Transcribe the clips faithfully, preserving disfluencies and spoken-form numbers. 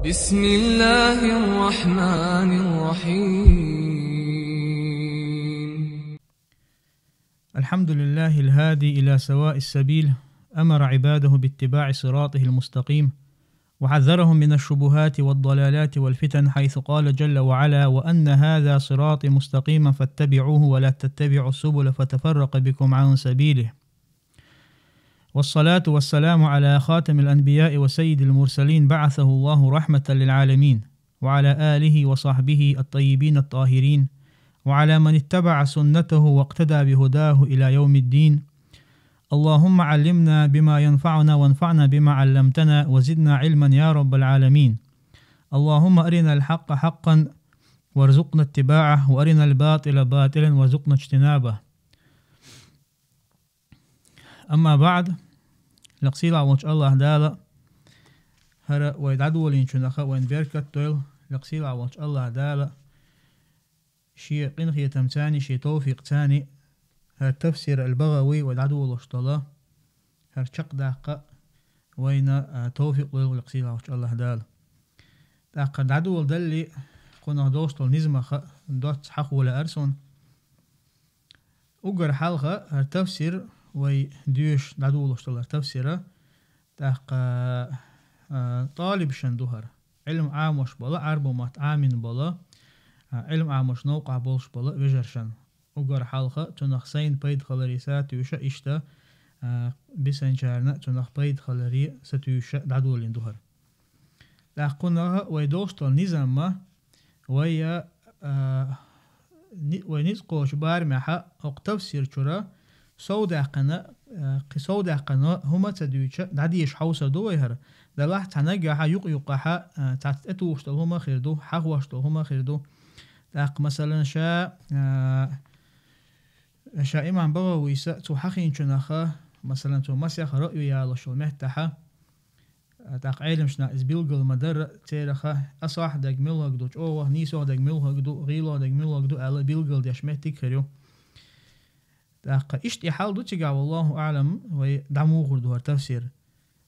بسم الله الرحمن الرحيم. الحمد لله الهادي إلى سواء السبيل، أمر عباده باتباع صراطه المستقيم، وحذرهم من الشبهات والضلالات والفتن، حيث قال جل وعلا: "وأن هذا صراطي مستقيما فاتبعوه ولا تتبعوا السبل فتفرق بكم عن سبيله". والصلاة والسلام على خاتم الأنبياء وسيد المرسلين، بعثه الله رحمة للعالمين، وعلى آله وصحبه الطيبين الطاهرين، وعلى من اتبع سنته واقتدى بهداه إلى يوم الدين. اللهم علمنا بما ينفعنا وانفعنا بما علمتنا وزدنا علما يا رب العالمين. اللهم أرنا الحق حقا وارزقنا اتباعه، وأرنا الباطل باطلا وارزقنا اجتنابه. أما بعد، лекха сийлахь волчу АллахӀ Дала хӀара вай дӀадолийначунах вайна беркат дойла, лекха сийлахь волчу АллахӀ Дала Шен къинхетамца, Шен товфикъца хӀара тафсир аль-БагӀави вай дӀадолуш долу хӀара чекхдаккха вайна, а, товфикъ лойла лекха сийлахь волчу АллахӀ Дала. ТӀаккха дӀадоладале, кхунах долуш долу низамах доцца хьахо лаьара суна. Уггар хьалха хӀара тафсир вай доьшуш дӀадолуш долу хӀара тафсира, тӀаккха, а, тӀалибашна ду хӀара. Ӏилма Ӏамош болу, Ӏарбо мотт Ӏамийна болу, а, Ӏилма Ӏамош новкъахь болуш болу вежаршна. Уггар хьалха цунах сайна пайда хиларе сатуьйсуш иштта, а, бисанчарна цунах пайда хиларе сатуьйсуш дӀадолийна ду хӀара. ТӀаккха кхунах вай долуш долу низамма вай, а, ни-, вай ницкъ кхочу барамехь хӀокху тафсир чуьра совдаьккхина, а, кхин совдаьккхина хӀума ца дуьйцуш дӀадеша хьовсур ду вай хӀара. Делахь цхьа наггахь юкъ-юкъахь, а, цхьацца тӀетухуш долу хӀума хир ду, хьахош долу хӀума хир ду. ТӀаккха, масалан, ша, а, ша имам БагӀавис цо хьахийначунах, масалан, цо масех раъю ялош йолу меттехь, а, тӀаккха Ӏеламнаха иза билгал ма-дарра, церах асахь дерг муьлхарг ду, чӀогӀа нийсох дерг муьлхарг ду, гӀийлох дерг муьлхарг ду аьлла билгалдеш меттиг хир ю. ТӀаккха иштта и хьал ду цигахь, валлаху аӀлам, вай дӀамухур ду хӀара тафсир.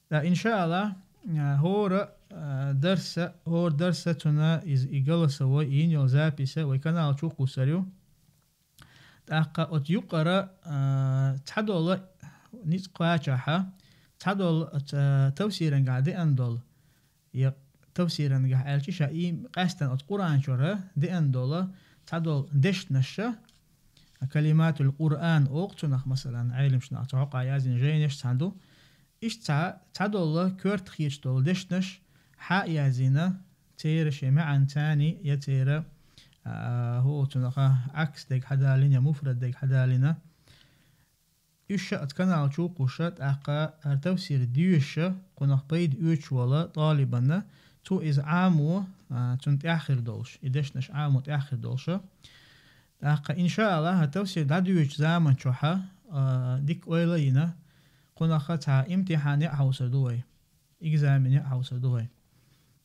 ТӀаккха, иншааллахӀ, а, хӀора, а, дарса, хӀора дарса цуьнан иза и голосовой, и йина йолу записа вай канал чу кхуссур ю. ТӀаккха оцу юкъара, а, цхьадолу ницкъ кхачахь, цхьадолу оцу, а, тафсирангахь деана долу, я тафсирангахь аьлча ша и къаьстина оцу Къуръан чуьра деана долу цхьадолу дешнаш, калиматул Къуръан олу цунах, масалан, Ӏеламнаха цу хьокъехь яздина жайнаш цхьаъ ду. Иштта цхьа, цхьадолу коьрта хеташ долу дешнаш хьа а яздина, церан шен маьӀанца я церан, а, хӀу цунах Ӏакс дерг хьадалийна, я муфрад дерг хьадалийна. Уьш ша оцу канал чу кхуссуш, тӀаккха хӀара тафсир доьшуш, кхунах пайда оьцуш волу тӀалибана, цо иза Ӏамо, а, цунна тӀехь хир долуш, и дешнаш Ӏамо тӀехь хир долуш. ТӀаккха, иншааллахӀ, хӀара тафсир дӀадоьшучу заман чохь, а, дика ойла а йина, кхунах цхьа имтихьан а хьовсур ду вай, экзамен а хьовсур ду вай.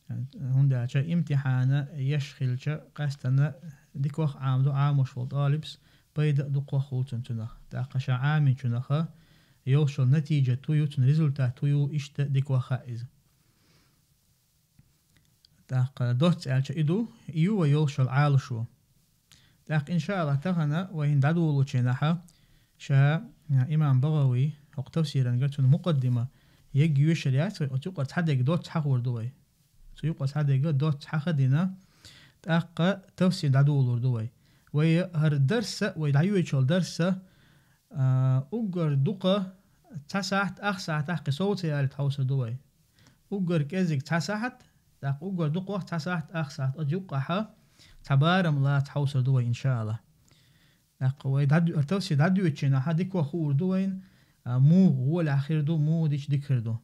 ХӀунда аьлча имтихьан еш хилча, къаьстина дикох Ӏамаду Ӏамош волу тӀалибас, пайда а дукхох хуьлу цунна цунах. ТӀаккха ша Ӏамийначунах йолуш йолу натижат хӀу ю, цуьнан результат хӀу ю, иштта дикох хаьа иза. ТӀаккха доцца аьлча и ду, и ю вай йолуш йолу Ӏалашо. ТӀаккха, иншааллахӀ, тахана вай хӀинца дӀадолучу хенахь ша, а, имам БагӀави, хӀокху тафсирангара цуьнан мукъаддима, ерг йоьшур яц вай, оцу юкъара цхьадерг доцца хьахор ду вай. Цу юкъара цхьадерг доцца хьаха а дина, тӀаккха тафсир дӀадолор ду вай. Вай хӀара дарса, вай дӀайоьдуш йолу дарса, а, уггар дукха цхьа сахьт, ах сахьтах кхин сов ца ялийта хьовсур ду вай. Уггар кӀезиг цхьа сахьт, тӀаккха уггар дукхох цхьа сахьт, ах сахьт, оцу юккъахь цхьа барам лаца хьовсур ду вай, иншааллахӀ. ТӀаккха вай дӀад-, хӀара тафсир дӀадоьдучу хенахь дикох хуур ду вайна, а, муха гӀолехь хир ду, муха дича дика хир ду.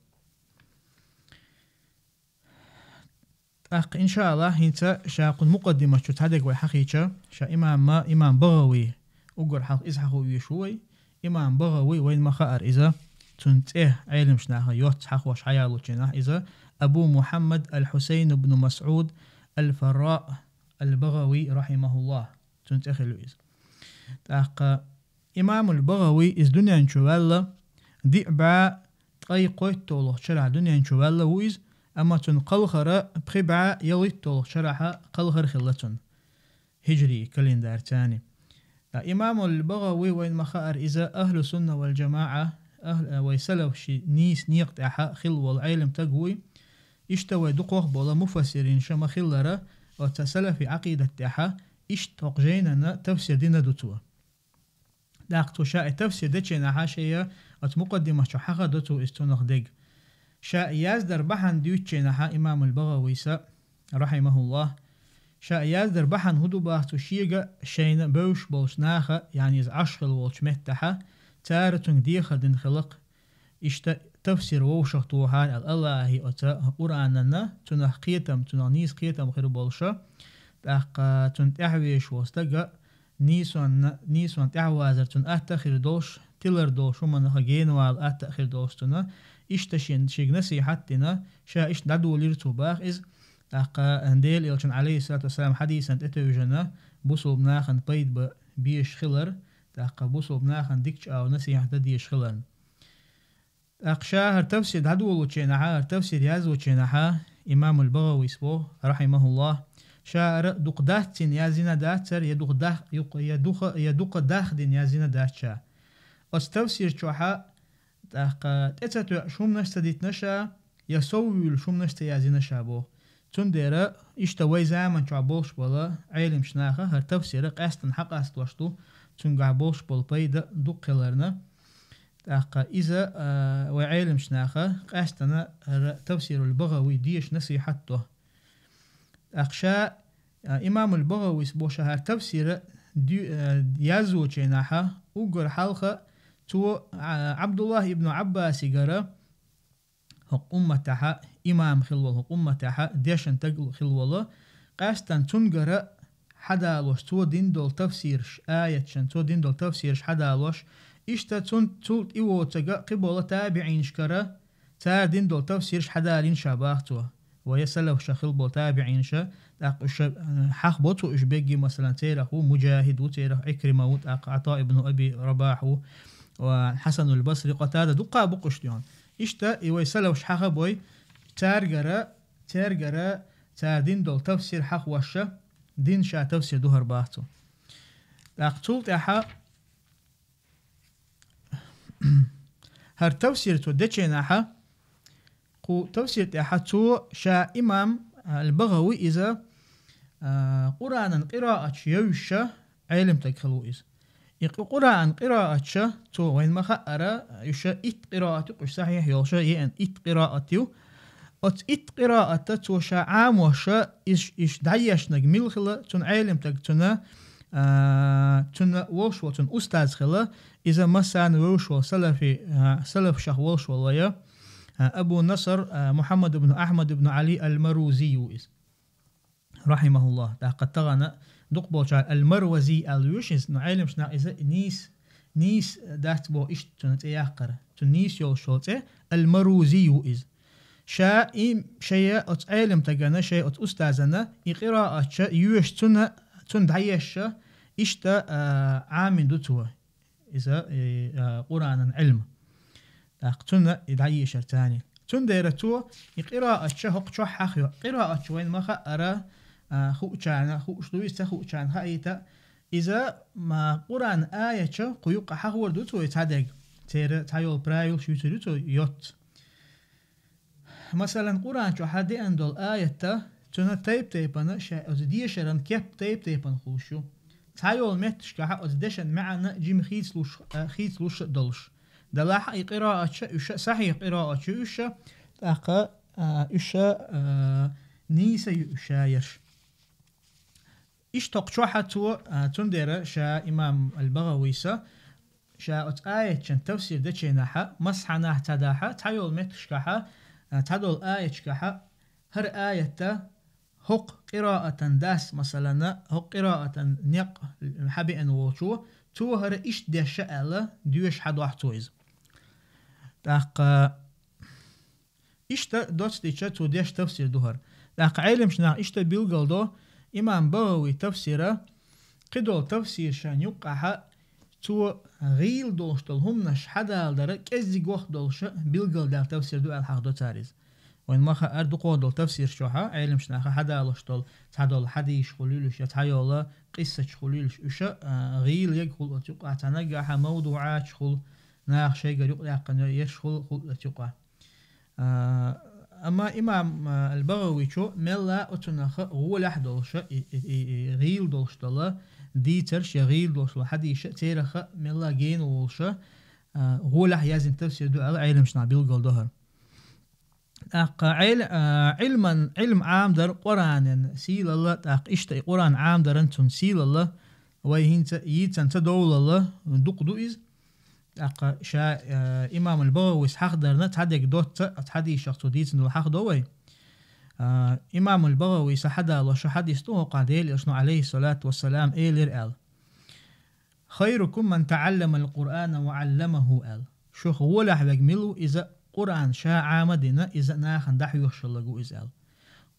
ТӀаккха, иншааллахӀ, хӀинца ша кхуьнан мукъаддимат чу цхьадерг вай хьахийча, ша имам, имам БагӀави, уггар хьалха иза хьахо везаш ву вай. Имам БагӀави, вайна ма-хаъара иза, цуьнан цӀе Ӏеламнаха йоцца хьахош хьаялочу хенахь иза Абу Мухьаммад аль-Хьусайн ибн МасӀуд аль-Фарраъ аль-БагӀави, рахьимахуллахӀ, цуьнан цӀе хилла ю иза. ТӀаккха имамул БагӀави иза дуьнен чу ваьлла, диъ бӀе ткъе кхойтталгӀачу шарахь дуьнен чу ваьлла ву иза, Амма цун кхалхара пхи бӀаь ялхитталгӀача шарахьа кхалхар хилла цун. Хиджри календарцани. Ткъа имамул БагӀави вайн ма хаара иза ахлу сунна вал джамаӀа, ахл-, вай салаф ши нийса некъа тӀехьа хилла вола Ӏелим таг вуй. Иштта вай дукхох бола муфассиринаш ма хиллара, оцу салафи Ӏакъидат тӀехьа иштта хӀокху жайнана тафсир дина ду цо. ТӀаккха цо ша и тафсир деченахьа шайа оцу мукъаддимат чу хьаха до цо иза цунах дег. Ша яздар бахьана дуьйцученахьа имамул БагӀависа, рахьимахуллахӀ, ша яздар бахьана хӀун ду бах цо шега шайна бевзаш болчу наха, яъни иза Ӏаш хилла волчу меттахьа, цара цунга дехар дина хилакх, иштта тафсир вовшах тохьара аьлла, АллахӀи оцу Къуръананна, цунах кхетам, цунах нийса кхетам хир болуша, тӀаккха цунна тӀаьхьавеш волу стага нийсонна, нийсонна тӀаьхьавазар цунна атта а хир долуш, тилар долуш хӀуманах генавала атта а хир долуш цунна, иштта шен шига насихьат дина, ша иштта дӀадолийра цо бах иза, тӀаккха Делан Элчан, Ӏалайхиссалату вассалам, хьадисан тӀетевжина, бусулба нахана пайда бан безаш хилар, тӀаккха бусулба нахана дикачу агӀор насихьат дан дезаш хиларна. ТӀаккха ша хӀара тафсир дӀадолученахьа, хӀара тафсир язвученахьа, имамул БагӀавис боху, рахьимахуллахӀ, ша хӀара дукха дац цуьнан яздина дац хӀара, я дукха дах-, юкъ-, я духа-, я дукха дахдина яздина дац ша. Оцу тафсир чохьа, тӀаккха тӀе ца тоьуш хӀуманаш ца дитина ша, я сов вуьйлуш хӀуманаш ца яздина ша боху. Цундела иштта вай заман чохь болуш бола Ӏелимаш наха хӀара тафсира къаьстина хьакъасталуш ду, цуьнгахь болуш болу пайда дукха хиларна. ТӀаккха иза, а, вай Ӏелимаш наха къаьстина хӀара тафсирул БагӀави деша насихьат до. ТӀаккха ша, а, имамул БагӀавис боху ша хӀара тафсира ду-, а, язвученахьа, уггар хьалха цо, а, Ӏабдуллахь ибн Ӏаббасигара, хӀокху умматехьа имам хилла волу, хӀокху умматехьа дешан таг хилла волу, къаьстина цуьнгара хьадалош, цо дина долу тафсираш, аятшан цо дина долу тафсираш хьадалош, иштта цун-, цул тӀе воцург а кхиболу табиӀинашкара, цара дина долу тафсираш хьадалийна ша бах цо. Вай салафаша хилла болу табиӀинаша, тӀаккха уьш, э, хьахбо цо уьш бегги, масалан, церах ву Муджахид ву, церах Ӏикрима ву, тӀаккха Ӏата ибн Аби Рабах ву, ва Хьасанул Басри, Къатада, дуккха а бу-кх уьш дийна. Иштта и вай салафаш хьахабой, цаьргара, цаьргара цара дина долу тафсир хьахош, дина ша тафсир ду хӀара бах цо. ТӀаккха цул тӀаьхьа хӀара тафсир цо деченахьа, кху тафсир тӀехьа цо ша имам ал-БагӀави иза, а, Къуръанан къирааташ евзаша Ӏелимтаг хилла ву иза. И къу-, Къуръан къирааташа, цо вайн ма хаъара, уьш итт къираат ю, уьш сахьихь йолуша, еана итт къираат ю. Оцу итт къираата цо ша Ӏамоша, иш, иш дӀаешнаг мила хила, цуьнан Ӏелимтаг цуьнан, а, цуьнан волуш волу цуьнан устаз хила, иза массарна вевзаш волу салафи, а, салафашах волуш волу вая, а, Абу Наср, а, Мухьаммад ибн Ахьмад ибн Ӏали ал-Марузи ю иза. РахьимахӀуллахӀ. ТӀаккха тахана дукхахболчара ал-Марвази аьлла вуьйш иза, но Ӏелимаш наха иза нийса, нийса дац боху иштта цуьнан цӀе яккхара. Цуьнан нийса йолуш йолу цӀе ал-Марузи ю иза. Ша и шайа оцу Ӏелимтагана, шайа оцу устазана и къираатша йоьш цуьнан, цунна дӀаешша, иштта, а, Ӏамин ду цо. Иза, э, а, Къуръанан Ӏилма. ТӀаккха цунна и дӀаешар царна. Цундела цо и къираатша хӀокху чохь хьахайо. Къираатша вайна ма хаъара, а, хуучарна, хууш ду иза, ца хуучарна хаийта. Иза ма Къуръан аятша кху юккъа хьахор ду цо и цхьадерг. Церан цхьайолу правилаш юьсур ю цо йоцца. Масалан, Къуръан чохь деана долу аятта, цуьнан тайп-тайпана ша оцу дешаран кеп тайп-тайпана хуьлуш ю. Цхьайолу метташкахьа оцу дешан маьӀна жима хийцалуш, а, хийцалуш а долуш. Делахь а и къираатша, уьш а сахьихь къираатша ю уьш а, тӀаккха, а, уьш а, а, нийса ю уьш а ерш. Иштта хӀокху чохьа цо, а, цундела ша имам ал-БагӀависа, ша оцу аятчан тафсир дечийнахьа, масхьанахь ца дахьа, цхьайолу метташкахьа, а, цхьадолу аятчкахьа, хӀара аятта хӀокху къираатан дас, масалана, хӀокху къираатан некъ хьабеана волчо, цо хӀара иштта дешша аьлла, доьшуш хьадохьу цо иза. ТӀаккха Иштта доцдича цо деш тафсир ду хӀара. ТӀаккха Ӏелимаш наха иштта билгалдо, имам БагӀави тафсира, кхидолу тафсиршан юккъахьа цо гӀийла долуш долу хӀуманаш хьадаладара кӀеззиг ваха долуша билгалдаьлла тафсир ду аьлла хьахдо цара иза. Вайн ма хаара дукхагӀа долу тафсирш чохь а, Ӏеламчу наха хьадалош долу, цхьа долу хьадисаш хуьлуьйлуш, я цхьа йолу къиссаташ хуьлуьйлуш, уьш а, а, гӀийла ерг хуьлу оцу юкъа, цхьа наггахь а мавдуӀаташ хуьлу, наха шайгара юкъадаьккхина ерш хуьлу, хуьлу оцу юкъа. А, амма имам, а, ал-БагӀавичо мелла оцунах гӀолехь долуша, и, и, и, и гӀийла долуш дола дийцарш я гӀийла долуш дола хьадисаш а, церах а мелла гена волуша, а, гӀолехь яздина тафсир ду аьлла, Ӏеламчу наха билгал до хӀара. ТӀаккха Ӏел-, а, Ӏилман, Ӏилм Ӏамадар Къуръанан сийлалла, тӀаккха иштта и Къуръан Ӏамадаран цунна сийлалла, вай хӀинца йийцан ца довлалла, дукха ду иза. ТӀаккха ша, а, имам ал-БагӀавис хьахдарна цхьа дерг доцца, оцу хьадисах цо дийцина долу хьахдо вай. А, имам ал-БагӀавис хьадалош хьадис ду, хӀокху Делан Элчано, Ӏалайхиссалату вассалам, элира аьлла: «Хайрукум ман таӀалламал Къуръана ва Ӏалламаху», аьлла. Шух гӀолехь верг мила ву, иза Къуръан ша Ӏама а дина, иза нахана дӀахьоьхуш хилларг ву иза аьлла.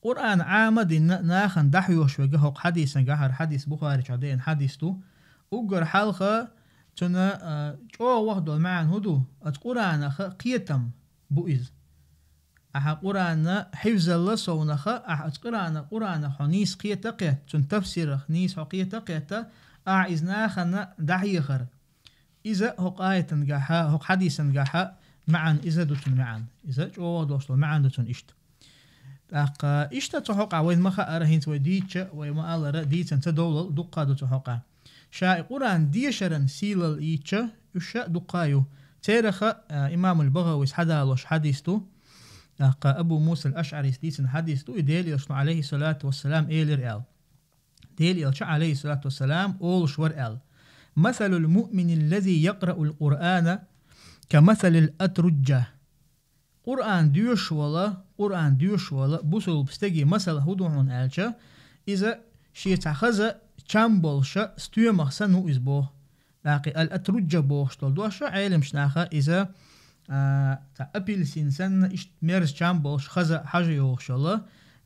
Къуръан Ӏама а дина, нахана дӀахьоьхуш верг, хӀокху хьадисан гахьара, хьадис Бухари чохь деана хьадис ду, уггар хьалха цуьнан, а, чӀогӀа ваха долу маьӀна хӀун ду? Оцу Къуръанах кхетам бу иза. Ахьа Къуръан хьифзалла совнаха, ахьа оцу Къуръана, Къуръанах хьо нийса кхета а кхетта, цуьнан тафсирах нийса хьо кхета а кхетта, ахьа иза нахана дӀахьехар. Иза хӀокху аятан гахьа, хӀокху хьадисан гахьа маьӀна, иза ду цуьнан маьӀна. Иза чӀогӀа долуш долу маьӀна ду цуьнан иштта. ТӀаккха иштта цу хьокъа вайн ма хаара, хӀинца вай дийцча, вай ма-аллара, дийцан ца довлал дуккха ду цу хьокъа. Ша и Къуръан дешаран сийлалла ийцча, уьш а дуккха ю. Цераха, а, имам ал-БагӀавис хьадалош хьадис ду. ТӀаккха Абу Муса ал-АшӀарис дийцина хьадис ду, и Делан Элчано, Ӏалайхиссалату вассалам, элира аьлла. Делан Элча, Ӏалайхиссалату вассалам, олуш вара аьлла: «Масалул муъминиллази якъраул Къуръана камасалил атружжа». Къуръан доьшуш волу, Къуръан доьшуш волу бусулба стеган масал хӀун ду хьуна аьлча, иза шен цхьа хаза чам болуша стоьмах санна ву иза боху. ТӀаккха ал-атружжа бохуш долу дош а Ӏеламчу наха иза, а, цхьа апельсин санна иштта мерза чам болуш хаза хьажа йогӀуш йолу,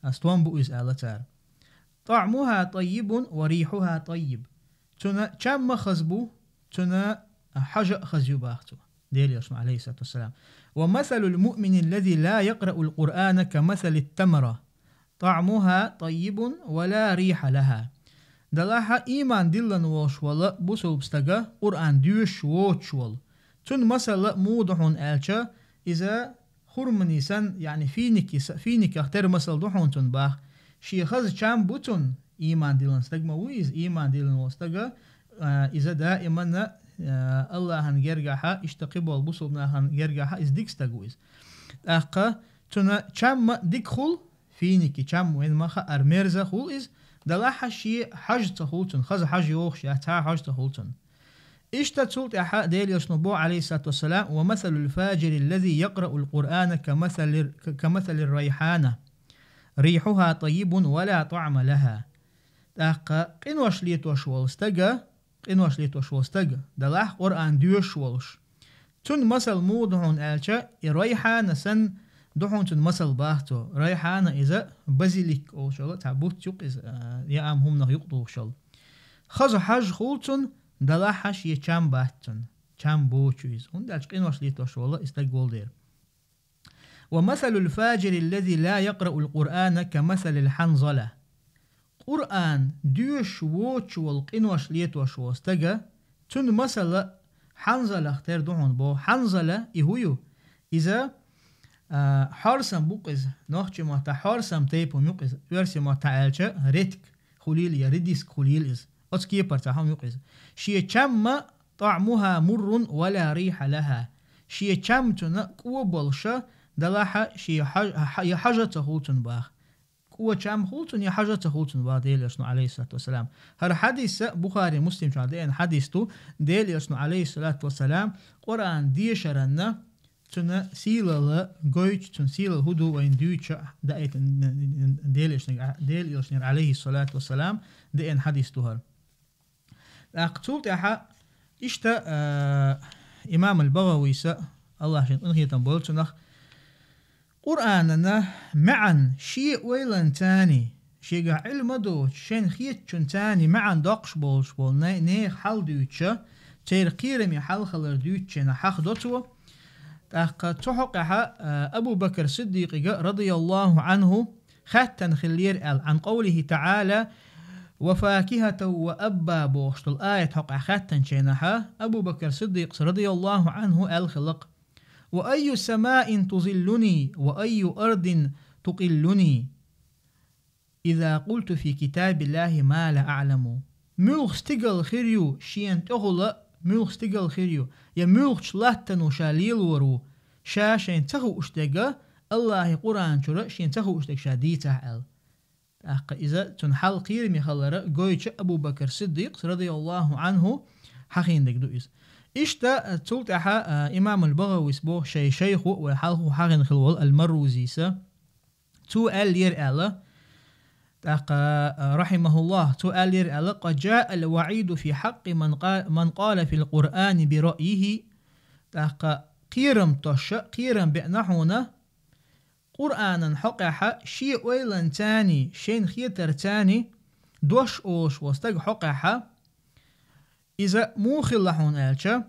а, стом бу иза аьлла цара. «ТӀаъмуха тӀаййибун ва рихьуха тӀаййиб». Цуьнан чам а хаза бу, цуьнан хьажа а хаза ю баха цо. Делан Элчано, Ӏалайхиссалату вассалам. «Ва масалул муъминиллази ла якъраул Къуръана камасалит тамра. ТӀаъмуха тӀаййибун ва ла рихьа лаха». Далахьа, ийман диллина волуш волу бусулба стага, Къуръан доьшуш воцуш волу. Цуьнан масала муха ду хьуна аьлча, иза хурмани санна, яъни финики са-, финиках тера масал ду хьуна цуьнан баха. Шен хаза чам бу цуьнан, ийман диллина стаг ма ву иза, ийман диллина волу стага, а, иза даиманна, а, Аллахьан гергахьа, иштта кхиболу бусулба нахана гергахьа иза дика стаг ву иза. ТӀаккха цуьнан чам а дика хула, финики чам вайн ма хаара мерза хула иза, далахьа шен хьажа ца хула цуьнан, хаза хьажа йогӀуш я цхьа хьажа ца хула цуьнан. Иштта цул тӀаьхьа Делан Элчано боху, Ӏалайхиссалату вассалам: «Ва масалул фаджириллази якъраул Къуръана камасалир-, к-, камасалир райхьана. Рихьуха тӀаййибун ва ла тӀаъма лаха». ТӀаккха къинош летош волу стага, къинош летош волу стага, далахь Къуръан доьшуш волуш. Цуьнан масал муха ду хьуна аьлча, и райхьана санна ду хьуна цуьнан масал баха цо. Райхьана иза базилик олуш йолу, цхьа буц юкъа иза, а, яам хӀуманах юкъа тухуш йолу. Хаза хьажа хула цуьнан, далахьа шен чам бац цуьнан. Чам боцуш ю иза. ХӀунда аьлча къинош летош волу и стаг волу дера. «Ва масалул фаджириллази ла якъраул Къуръана камасалил хьанзала». Къуръан доьшуш воцуш волу къинош летош волу стага, цуьнан масала хьанзалах тера ду хьуна боху. Хьанзала и хӀун ю? Иза, а, хьорсам бу-кх иза. Нохчийн маттахь хьорсам тайпа хӀума ю-кх иза. Оьрсийн маттахь аьлча, редька хуьлийла я редиска хуьлийла иза. Оцу кепара цхьа хӀума ю-кх иза. Шен чам а, «ТӀаъмуха муррун ва ла рихьа лаха». Шен чам цуьнан кӀо болуша, далахьа шен хьаж-, хьа-, я хьажа ца хула цуьнан баха. КӀо чам хула цуьнан, я хьажа ца хула цуьнан баха Делан Элчано, Ӏалайхиссалату вассалам. ХӀара хьадис а Бухари, Муслим чохь деана хьадис ду, Делан Элчано, Ӏалайхиссалату вассалам, Къуръан дешаранна цуьнан сийлалла гойтуш, цуьнан сийлалла хӀун ду вайна дуьйцуш даийта, Делан Элчанера, Делан Элчанера, Ӏалайхиссалату вассалам, деана хьадис ду хӀара. ТӀаккха цул тӀаьхьа иштта, а, имам ал-БагӀависа, Аллахь шен къинхетам бойла цунах, Къуръанана маьӀна шен ойланца, шегахь Ӏилма доцуш, шен хетачунца маьӀна доккхуш болуш болу не-, нехан хьал дуьйцуша, церан кхераме хьал хилар дуьйцуш шена хьахдо цо. ТӀаккха цу хьокъехьа, а, Абу Бакр Сиддикъига, радияллаху анху, хаьттан хиллера аьлла, عن قوله تعالى: «وفاكهة وأبا» бохуш долу аят хьокъехь хаьттанчийнахьа, Абу Бакр Сиддикъас, радияллаху анху, аьлла хилла-кх: «وأي سماء تظلني وأي أرض تقلني إذا قلت في كتاب الله ما لا أعلم». Муьлха стигал хир ю шена тӀехула, муьлха стигал хир ю, я муьлхачу латтано ша лелор ву, ша шайна ца хууш дерг, Аллахьан Къуръан чуьра шена ца хууш дерг ша дийцахь аьлла. ТӀаккха иза цуьнан хьал кхераме хилар гойтуш Абу Бакр Сиддикъас, радияллаху анху, хьахийна дерг ду иза. Иштта, цул тӀаьхьа, а, имам аль-БагӀавис боху шайн шайхо, вай хьалха хьахийна хилла волу аль-Маррузис, цо аьллера аьлла, тӀаккха, а, рахьимахуллахь, цо аьллера аьлла: «قد جاء الوعيد في حق من قا-، من قال في القرآن برأيه». ТӀаккха кхерам тосуш, кхерам беана хьуна, Къуръанан хьокъехьа шен ойланцаний, шайна хетарцаний дош олуш волу стаг хьокъехьа, иза муха хилла хьуна аьлча,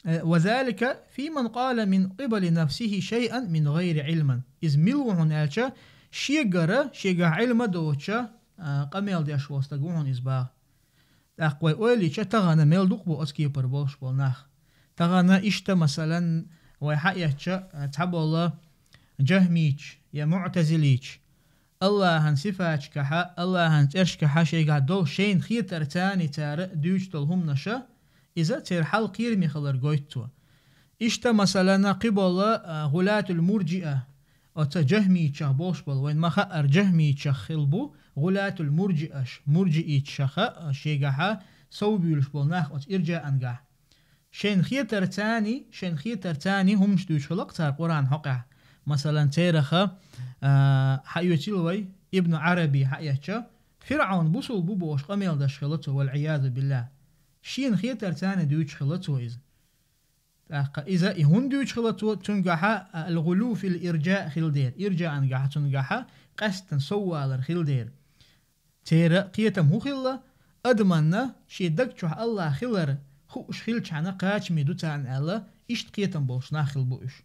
э, «وذلك في من قال من قبل نفسه شيئا من غير علم». Иза мила ву хьуна аьлча, шегара, шегахь Ӏилма доцуша, а, къамел деш волу стаг ву хьуна иза баха. ТӀаккха вай ойла йича, тахана мел дукха бу оцу кепара болуш болу нах. Тахана иштта, масалан, вай хьаэцча, цхьаболу джахмийча я муътазилийча, Аллахьан сифаташкахьа, Аллахьан цӀерашкахьа шайгахь долу шайна хетарцаний цара дуьйцуш долу хӀуманаша, иза церан хьал кхераме хилар гойту цо. Иштта, масалан, кхиболу, а, гӀулатул мурджиа, оцу джахмийчех болуш болу, вайн ма-хаъара джахмийчех хилла бу гӀулатул мурджиаш, мурджииташаха, а, шегахьа совбуьйлуш болу нах оцу ирджаангахь. Шайна хетарцаний, шайна хетарцаний хӀуманаш дуьйцуш хилла-кх цара Къуръан хьокъехь. Масалан, цераха, а, хьаоьцийла вай, Ибн Ӏараби хьаэцча, ФирӀавн бусулба бу бохуш къамел деш хилла цо, валь-Ӏиязу биллахь. Шена хетарцаний дуьйцуш хилла цо иза. ТӀаккха иза и хӀунда дуьйцуш хилла цо, цуьнгахьа аль-гӀулу фил ирджа хилла дера. Ирджаангахьа цуьнгахьа къаьсттина соввалар хилла дера. Церан кхетам хӀун хилла? Адаманна шен даг чохь Аллах хилар хууш хилчхьана кхачаме ду царна аьлла, иштта кхетам болуш нах хилла бу уьш.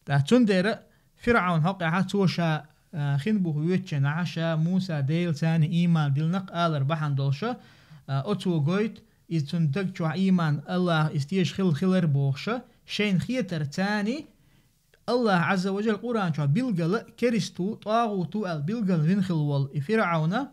ТӀаккха цундела ФирӀавн хьокъехьа цо ша, а, хин буха воьдучу нахьа ша Муса Делаца ийман диллина-кх алар бахьана долуша, а, оцо гойту, иза цуьнан даг чохь ийман Аллаха иза тешаш хилла хилар бохуша, шайна хетарцаний Аллах Ӏазза ва Джалла Къуръан чохь билгала керста ву, тӀагӀут ву аьлла билгала вина хилла волу и ФирӀавна,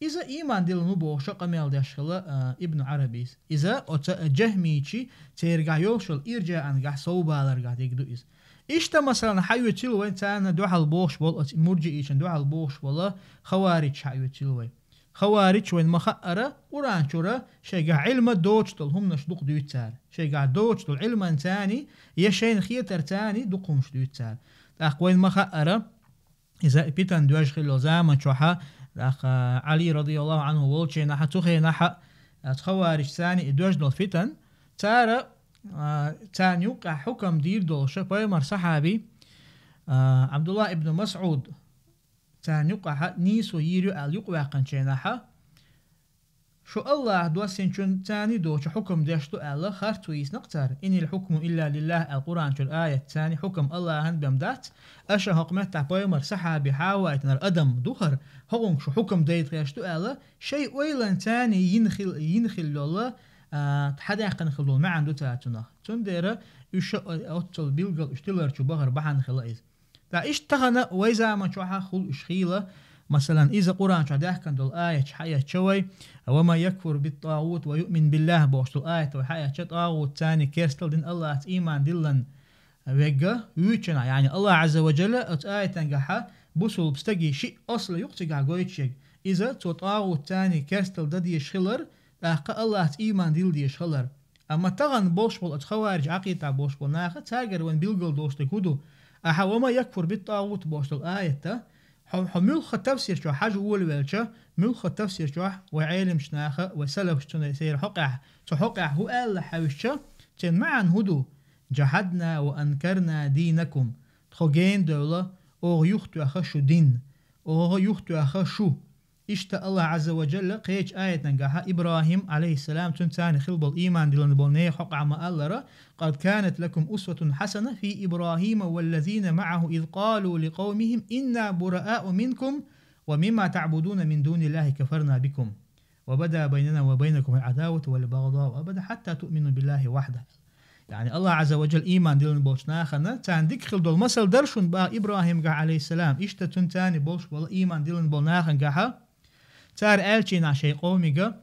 иза ийман диллина ву бохуша къамел деш хилла, а, Ибн Ӏарабис. Иза оцу джахмийчий церагахь йолуш йолу ирджаангахь совбаларгахь дерг ду иза. Иштта, масалан, хьаоьцийла вайн царна дуьхьал бохуш болу, оцу мурджиичан дуьхьал бохуш болу хаваридж хьаоьцийла вай. Хаваридж вайн ма-хаъара, Къуръан чуьра шайгахь Ӏилма доцуш долу хӀуманаш дукха дуьйцу цара. Шайгахь доцуш долу Ӏилманцаний, я шайна хетарцаний дукха хӀуманаш дуьйцу цара. ТӀаккха вайн ма-хаъара, иза питан доьжна хилла йолу заман чохьа, тӀаккха Ӏали, радияллаху Ӏанху, волчу хенахьа, цу хенахьа, оцу хаваридж царний и доьжна долу фитан, цара, а, царна юккъехь хьукам дийр долуша, пайхамар сахьаби, а, Ӏабдуллах ибн МасӀуд, царна юккъехьа нийсо йийр ю аьлла юкъаваьккхинчу хенахьа, шу Аллаха доссинчунцаний доцу хьукам деш ду аьлла, харц ву йийцина-кх цара. «Инил хьукму илла лиллахь» аьлла Къуръан чуьра аят царний хьукам Аллахьан бен дац, аша хӀокху меттахь пайхамар сахьаби хьаваийтинарг адам духар, хӀокхунга шу хьукам дайта хеш ду аьлла, шайн ойланцаний йина хил-, йина хилла йолу, а, хьадаьккхина хилла долу маьӀна ду цара цунах. Цундела уьш ша, а, оццул билггал уьш тиларчу бахар бахьана хилла иза. Ткъа иштта тахана вай заман чохьа хуьлу уьш хийла, масалан, иза Къуръан чохь даьхкина долу аяташ хьаэцча вай: «Ва ман якфур бит-тӀагӀути ва юъмин биллахь» бохуш долу аят вай хьаэцча, тӀагӀутцаний керстал дина Аллахьца ийман диллина верг вуьйцучу хенахь, яъни Аллах Ӏазза ва Джалла оцу аятангахьа бусулба стаге шиъ асла юкъа цигахь гойтуш ерг. Иза цо тӀагӀутцаний керстал дан дезаш хилар, тӀаккха Аллахьца ийман дилла дезаш хилар. Амма тахана болуш болу оцу хаваридж Ӏакъидехь болуш болу наха, цаьргара вайн билггал долуш дерг хӀун ду? Ахьа «ва ман якфур бит-тӀагӀути» бохуш долу аятта, хьо, хьо муьлхха тафсир чохь хьажа волавелча, муьлхха тафсир чохь вай Ӏелимчу наха, вай салафаш цунна церан хьокъехь, цу хьокъехь хӀун аьлла хьаьвсича, церан маьӀна хӀун ду? «Джахьадна ва анкарна динакум». Тхо гена девлла, оха юхатоьхна шу дин. Оха юхатоьхна шу. Иштта Аллахь Ӏазза ва Джалла кхечу аятангахьа Ибрахим, Ӏалайхиссалам, цуьнца цхьаьна хилла болу ийман диллина болу нехан хьокъахь ма-аллара: «Къад канат лакум усватун хьасана фи Ибрахима валлазина маӀаху из къалу ликъавмихим: инна бураау минкум ва мимма таъбудуна мин дуниллахи кафарна бикум». «Ва бада байнана ва байнакум аль-адавату валь-багъдау абада хьатта туъмину биллахи вахда». Яъни Аллахь Ӏазза ва Джалла ийман диллина болчу нахана, царна дика хилла долу масал дара шуна боху Ибрахимгахь, Ӏалайхиссалам, иштта цуьнца цхьаьна болуш болу ийман диллина болу нахангахьа, цара аьллачийнахь шайн къомига: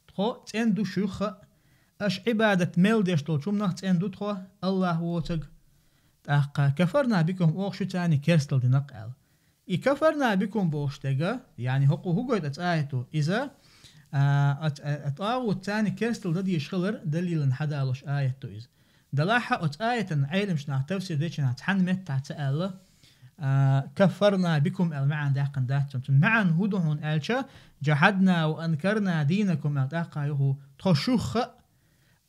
«Тхо цӀена ду шуьха, аша Ӏибадат мел деш долчу хӀуманах цӀена ду тхо, Аллахь воцург. ТӀаккха кафарна бикум, оха шуьца цхьаьна керстал дина-кх», аьлла. И «кафарна бикум» бохуш дерг, яъни хӀокху хӀун гойту оцу аято? Иза, а, оц-, а, а, тӀагӀутца цхьаьна керстал дан дезаш хилар далилан хьадалош аят ду иза. Делахь а оцу аятан Ӏеламчу наха тафсир дечу нах цхьана меттахь ца аьлла, а, «кафарна бикум» аьлла маьӀна даьккхина дац цунна. Цуьнан маьӀна хӀун ду хьуна аьлча: «Джахьадна ва анкарна динакум» аьлла тӀаккха юху: «Тхо шуьха,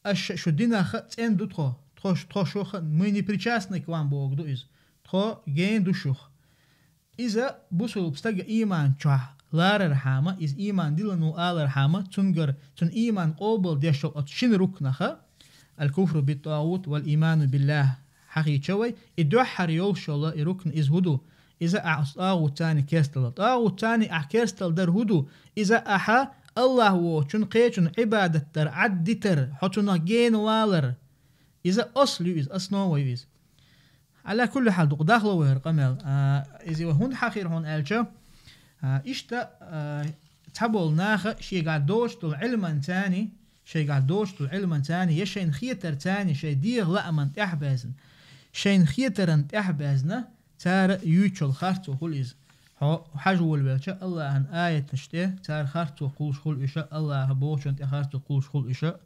аша шу динах цӀена ду тхо, тхо, тхо шуьха, мы не причастны к вам» боху ду иза. Тхо гена ду шух. Иза бусулба стага ийман чохь ларархьама, иза ийман диллина ву алархьама, цуьнгара, цуьнан ийман къобал деш йолу оцу шина рукнаха, аль-куфру бит-тӀагӀут валь-ийману биллахь, хьахийча вай, и дуьххьара йолуш йолу и рукна иза хӀун ду? Иза ахь оцу тӀагӀутца цхьаьна керстал. ТӀагӀутца цхьаьна ахь керстал дар хӀун ду? Иза ахьа Аллахь воцучун кхечун Ӏибадат дар Ӏад дитар, хьо цунах гена валар. Иза асл ю иза, основа ю иза. Ӏала кулли хьал, дукха дахло вай хӀара къамел. А, иза вай хӀунда хьахийра хьуна аьлча, а, иштта, а, цхьаболу наха шегахь доцуш долу Ӏилманца цхьаьна, шегахь доцуш долу Ӏилманца цхьаьна, я шайна хетарца цхьаьна, шайн дегӀан лааман тӀаьхьа баьзна, шайна хетаран тӀаьхьа баьзна, цара юьйцучул харцо хуьлу иза. Хьо хьажа волавелча, Аллахьан аяташ тӀе цара харцо кхуллуш хуьлу иша, Аллахьа бохучун тӀе харцо кхуллуш хуьлу иша.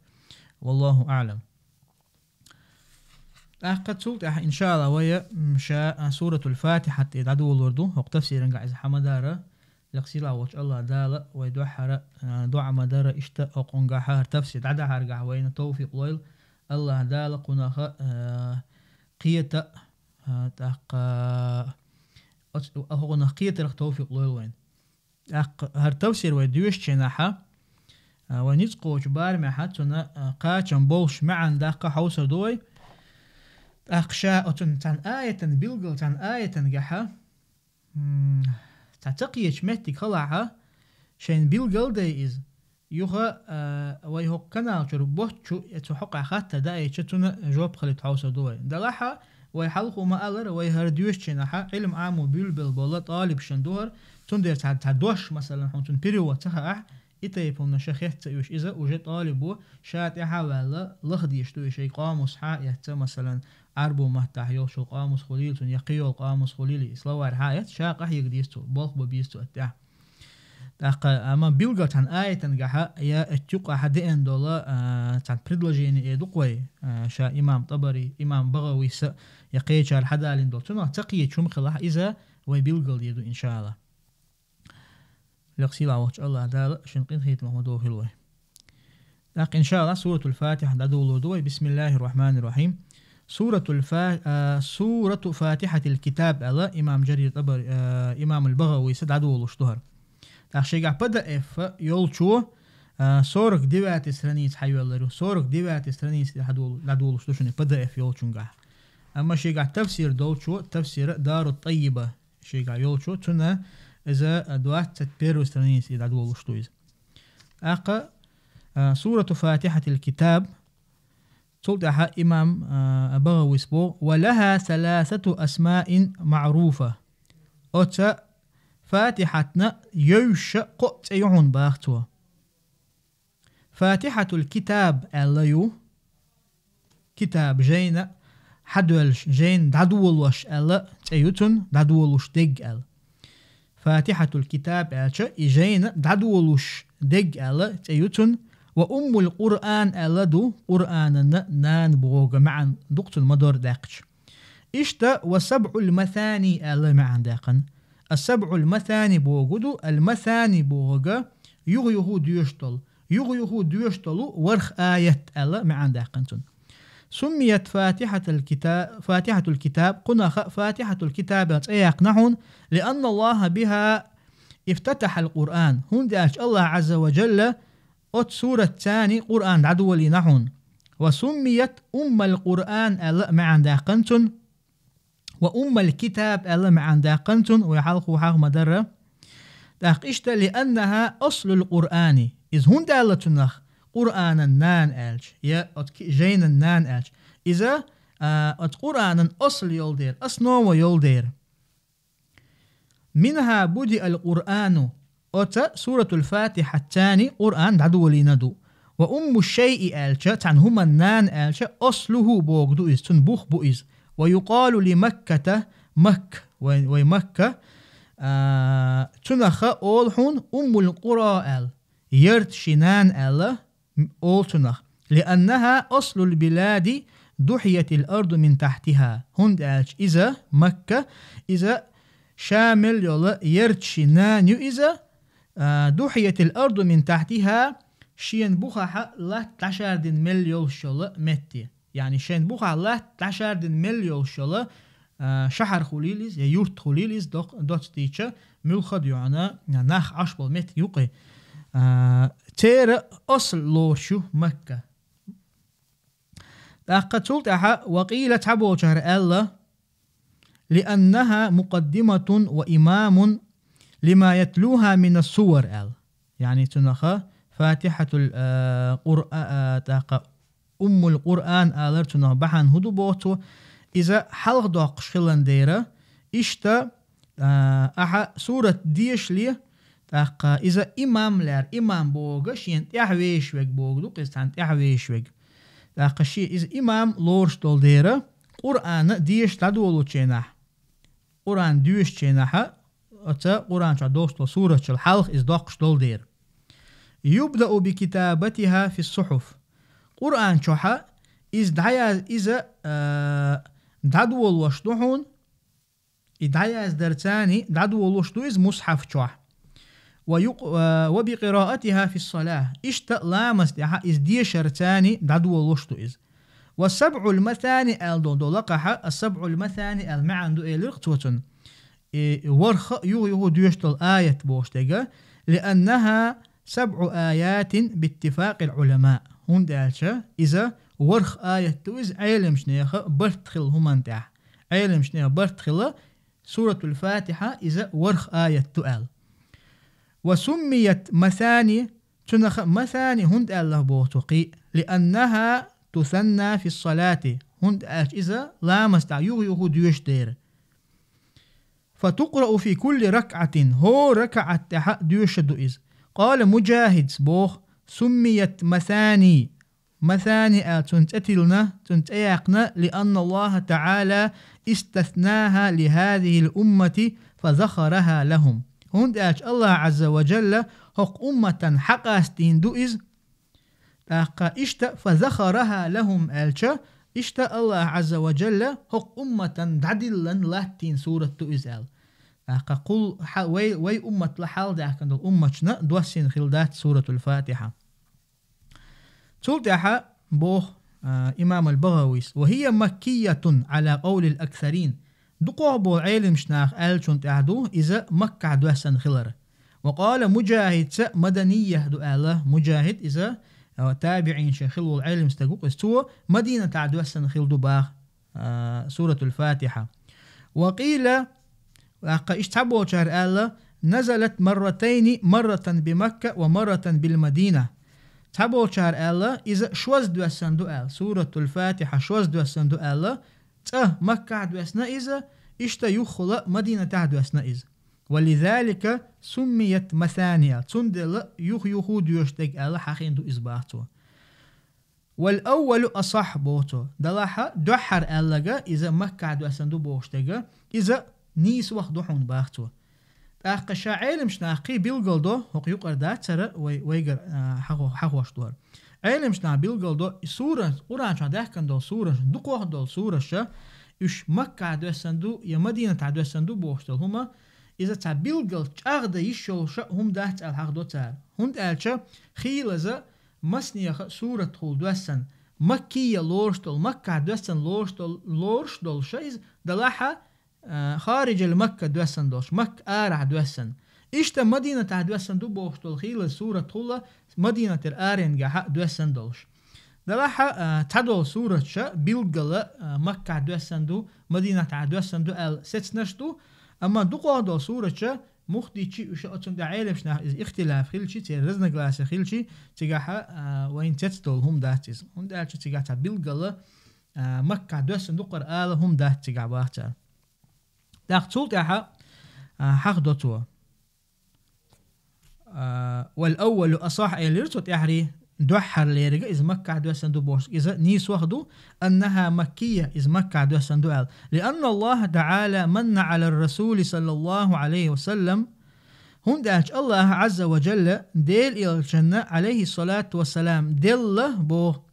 Валлаху аълам. ТӀаккха цул тӀаьхьа, иншалла, вай, м, ша, а, Суратул Фатихьат тӀе дӀадолор ду, хӀокху тафсирангахь иза хьан ма дара, лекха сийлахь волчу Аллахь Дала вай дуьххьара, а, доӀа ма дара, иштта хӀокхунгахьа хӀара тафсир дӀадахьаргахь вайна тавфикъ лойла, Аллахь Дала кхунаха, а, кхета, а, тӀаккха оц-, а, хӀокхунах кхетарх тавфикъ лойла вайна. ТӀаккха хӀара тафсир вай доьшучу хенахьа, а, вай ницкъ кхочу барамехьа, цунна, а, кхачам болуш маьӀна даккха хьовсур ду вай. ТӀаккха ша оцунна цхьана аятан билггал, цхьана аятангахьа, м, цхьа ца кхечу меттиг халахьа, шайна билггал дай иза. Юха, а, вай хӀокху канал чуьра боцчу, я цу хьокъехь хаттар даийча, цунна жоп халийта хьовсур ду вай. Делахьа, вай хьалхо ма-аллара, вай хӀара доьшучу хенахьа, Ӏилма Ӏамо буьйлабелла болу тӀалибашна ду хӀара, цундела цхьа, цхьа дош, масалан, хьуна цунна перевод ца хаахь, и тайпана ша хетта ца уьш, иза уже тӀалибо ша тӀаьхьа а ваьлла, лаха дезаш ду и шайн къамусхьа а эцна, масалан, Ӏарбо маттахь йолуш йолу къамус хуьлийла цунна, я кхин йолу къамус хуьлийла, и словарьхьа а эцна, ша къахьега деза цо, болх бан беза цо оцу тӀехь. ТӀаккха, амма билггал цхьана аятангахьа, я оцу юкъахьа деана долу, а, цхьана предложение эр ду-кх вай, а, ша имам ТӀабари, имам БагӀавис а, я кхечара хьадалийна долу. Цунах ца кхечу хӀума хилахь, иза вай билггал дийр ду, иншалла. Лекха сийлахь волчу Аллахь Дала шен къинхетамах ма дохийла вай. ТӀаккха, иншалла, Суратул Фатихьа дӀадолор ду вай. Бисмиллахир Рахманир Рахим. Суратул Фа-, а, Сурату Фатихьатил Китаб аьлла, имам Джарир ТӀабари, а, имамул БагӀавис а дӀадолуш ду хӀара. ТӀаккха шегахь П Д Ф йолчо, а, сорок девятый страница хьайоьллар ю. Сорок девятый страница тӀе хьадолу-, дӀадолуш ду шуна П Д Ф йолчунгахь. Амма шегахь тафсир долчо, тафсира Дарут ТӀаййиба шегахь йолчо, цунна иза, а, двадцать первый страница тӀе дӀадолуш ду иза. ТӀаккха, а, Сурату Фатихьатил Китаб, цул тӀаьхьа имам, а, БагӀавис боху: «Ва лаха саласату асмаин маъруфа». Оцу Фатихьатна йовзуша кхоъ цӀе ю хьуна, баха цо. Фатихьатул Китаб аьлла ю. Китаб жайна хьадоьллуш, жайна дӀадолош аьлла цӀе ю цунна, дӀадолуш дерг аьлла. Фатихьатул Китаб аьлча, и жайна дӀадолуш дерг аьлла цӀе ю цунна, ва Уммул Къуръан аьлла ду, Къуръанан нана бохург маьӀна ду-кх цунна, ма-дарра даьккхича. Иштта ва сабъул масани аьлла маьӀна даьккхина. Ас-сабъул масани бохург ду, ал-масани бохург юха-юха доьшуш долу, юха-юха доьшуш долу ворхӀ аят аьлла маьӀна даьккхина цунна. Суммият Фатихьатул кита-, Фатихьатул китаб, кхунах Фатихьатул китаб аьлла цӀе яьккхина хьуна, лианна Аллаха биха افتتح القرآن, хӀунда аьлча Аллахь Ӏазза ва Джалла оцу суратца Къуръан дӀадолийна хьуна. وسميت أم القرآن аьлла а маьӀна даьккхина цунна, وأم الكتاب аьлла а маьӀна даьккхина цунна, вай хьалха хьагӀ ма-дарра. ТӀаккха иштта لأنها أصل القرآن, иза хӀунда аьлла цунах Къуръанан нана аьлча, я оцу ки-, жайнан нана аьлча, иза, а, оцу Къуръанан асл йолу дера, основа йолу дера. منها بدأ القرآن, оцу Суратул Фатихьаца Къуръан дӀадолийна ду. وأم الشيء аьлча, цхьана хӀуманан нана аьлча, أصله бохург ду иза, цуьнан бух бу иза. ويقال لمكة, Макка, вай, вай Макка, а, цунах олу хьуна أم القرى аьлла, ярташийн нана аьлла, олу цунах. لأنها أصل البلاد دحيت الأرض من تحتها. ХӀунда аьлча иза, Макка, иза ша мел йолу ярташийн нана ю иза, а, دحيت الأرض من تحتها, шена бухахь латта дӀашардина мел йолуш йолу метте. Яъни шена бухахь латта дӀашардина мел йолуш йолу, а, шахьар хуьлийла иза, я юрт хуьлийла иза, док-, доцца дийцича, муьлхха а дуьхьал нах Ӏаш болу меттиг ю-кх и. А, церан асл лоруш ю Макка. ТӀаккха цул тӀаьхьа وقيل, цхьаболчара аьлла, لأنها مقدمة وإمام لما يتلوها من السور аьлла. Яъни цунах Фатихьатул, а, Къуръа-, а, тӀаккха Уммул Къуръан алар цунах бахьана хӀун ду боху цо, иза хьалха доккхуш хилан дера, иштта, а, ахьа сурат дешале, тӀаккха иза имам лаьара, имам бохург шена тӀаьхьа вешверг бохург ду-кх иза, цхьана тӀаьхьа вешверг. ТӀаккха шен иза имам лоруш долу дера, Къуръан деша дӀадолучу хенахь, Къуръан доьшучу хенахь, оцу Къуръан чохь долуш долу суратчул хьалха иза доккхуш долу дера. يبدأ بكتابتها في الصحف. Къуръан чохь иза дӀаяз-, иза, а, дӀадолуш ду хьуна, и дӀаяздарца дӀадолуш ду иза мусхьаф чохь. ويق-, а, وبقراءتها في الصلاة. Иштта ламаз тӀехь иза дешарца дӀадолуш ду иза. والسبع المثاني аьлла долу лакхахь, السبع المثاني аьлла маьӀна ду элира цо цунна. И ворхӀ а юха-юха доьшуш долу аят бохуш дерг, لأنها سبع آيات باتفاق العلماء. ХӀунда аьлча иза ворхӀ аят ду иза Ӏеламчу нехан барт хилла хӀуманна тӀехь. Ӏеламчу нехан барт хилла, Суратул Фатихьа иза ворхӀ аят ду аьлла. وسميت مثاني, цунах مثاني хӀунда аьлла боху цо кхин, لأنها تثنى في الصلاة, хӀунда аьлча иза ламаз тӀехь юха-юха доьшуш дера. فتقرأ في كل ركعة, хӀора ракаӀат тӀехь доьшуш ду иза. قال مجاهد, боху, سميت مثاني, مثاني аьлла цунна цӀе тиллина, цунна цӀе яьккхина, لأن الله تعالى استثناها لهذه الأمة فذخرها لهم. ХӀунда аьлча Аллахь Ӏазза ва Джалла хӀокху умматан хьакъастийна ду иза, тӀаккха иштта فذخرها لهم аьлча, иштта Аллахь Ӏазза ва Джалла хӀокху умматан дӀадиллина латтийна сурат ду иза аьлла. ТӀаккха кхул хьа-, вай, вай умматла хьалдаьхкина долу умматашна доссийна хилла дац Суратул Фатихьа. Цул тӀаьхьа боху, а, имам аль-БагӀавис: وهي مكية على قول الأكثرين. Дукхох болу Ӏеламчу наха аьллачунна тӀехь ду иза Маккахь доьссина хилар. وقال مجاهد, цо مدنية ду аьлла, Муджахид иза, а, табиӀин шен хилла волу Ӏеламстаг ву-кх иза, цо Мадинатахь доьссина хилла ду баха, а, Суратул Фатихьа. وقيل, тӀаккха иштта цхьаболчара аьлла: نزلت مرتين، مرة بمكة ومرة بالمدينة. Цхьаболчара аьлла, иза шозза доьссина ду аьлла, Суратул Фатихьа шозза доьссина ду аьлла, цкъа Маккахь доьссина иза, иштта юххула Мадинатахь доьссина иза. ولذلك سميت مثاني, цундела юха-юха доьшуш дерг аьлла хьахийна ду иза баха цо. والأول أصح, боху цо. Делахь дуьххьара аьлларг, иза Маккахь доьссина ду бохуш дерг, иза нийса ваха ду хьуна баха цо. ТӀаккха ша Ӏеламчу наха кхин билгалдо, хӀокху юкъара дацара вай, вайгара, а, хьахо-, хьахош дора. Ӏеламчу наха билгалдо, и сураш, Къуръан чохь даьхкина долу сураш, дукхох долу сураша, уьш Маккахь доьссина ду я Мадинатахь доьссина ду бохуш долу хӀума, иза цхьа билггал чӀагӀдан йиш йолуш а хӀума дац аьлла хьахдо цара. ХӀунда аьлча хийлаза массанеха а суратхула доьссина, маккийя лоруш долу, Маккахь доьссина лоруш долу, лоруш долуша иза, делахь а, хариджал Макка доьссина долуш, Макка арахь доьссина. Иштта Мадинатахь доьссан ду бохуш долу хийла сурат хуьлу Мадинатера аренгахьа доьссан долуш. Делахьа, а, цхьадолу суратша билггала, а, Маккахь доьссан ду, Мадинатахь доьссан ду аьлла сецнарш ду, амма дукхахдолу суратша мухтичи уьш оцунна тӀе Ӏелимаш нах иза ихтилаф хилчи, церан разногласия хилчи, цигахьа, а, вайн цецдолу хӀума дац иза. ХӀунда аьлча цигахь цхьа билггала, а, Маккахь доьссан ду кхара ала хӀума дац цигахь баха цара. ТӀаккха цул тӀаьхьа, а, хьахдо цо. А, والأول أصح элира цо тӀаьхьарий, дуьххьарлерга иза Маккахь доьссан ду бохуш, иза нийсох ду, أنها مكية, иза Маккахь доьссан ду аьлла. لأن الله تعالى من على الرسول صلى الله عليه وسلم, хӀунда аьлча Аллаха Ӏазза ва Джалла Делан элчанна, Ӏалайхи ссалату вассалам, делла боху,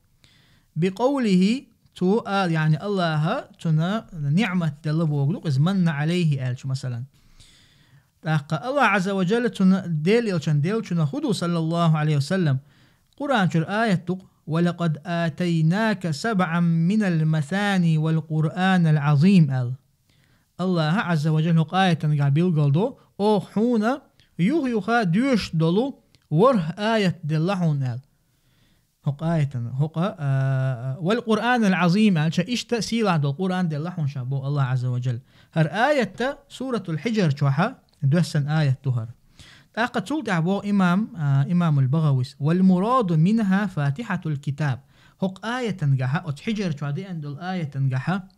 بقوله, цо а, яъни Аллаха цунна ниъмат делла боху ду, иза من عليه аьлча, масалан. ТӀаккха Аллах Ӏазза ва Джалла цунна Делан элчанна деллачунах хӀун ду, саллаллаху Ӏалайхи ва саллам, Къуръан чуьра аят ду-кх: «ولقد آتيناك سبعا من المثاني والقرآن العظيم», аьлла. Аллаха Ӏазза ва Джалла хӀокху аятангахь билгалдо: «Оха хьуна юха-юха доьшуш долу ворхӀ аят делла хьуна», аьлла. ХӀокху аятана, хӀокху, а, «والقرآن العظيم», аьлча, иштта сийлахь долу Къуръан делла хьуна ша боху Аллах Ӏазза ва Джалла. ХӀара аятта Суратул Хьиджр чохьа доьссан аят ду хӀара. ТӀаккха цул тӀаьхьа боху имам, а, имамул БагӀавис: «والمراد منها فاتحة الكتاب». ХӀокху аятангахьа, оцу Хьиджр чохь деана долу аятангахьа,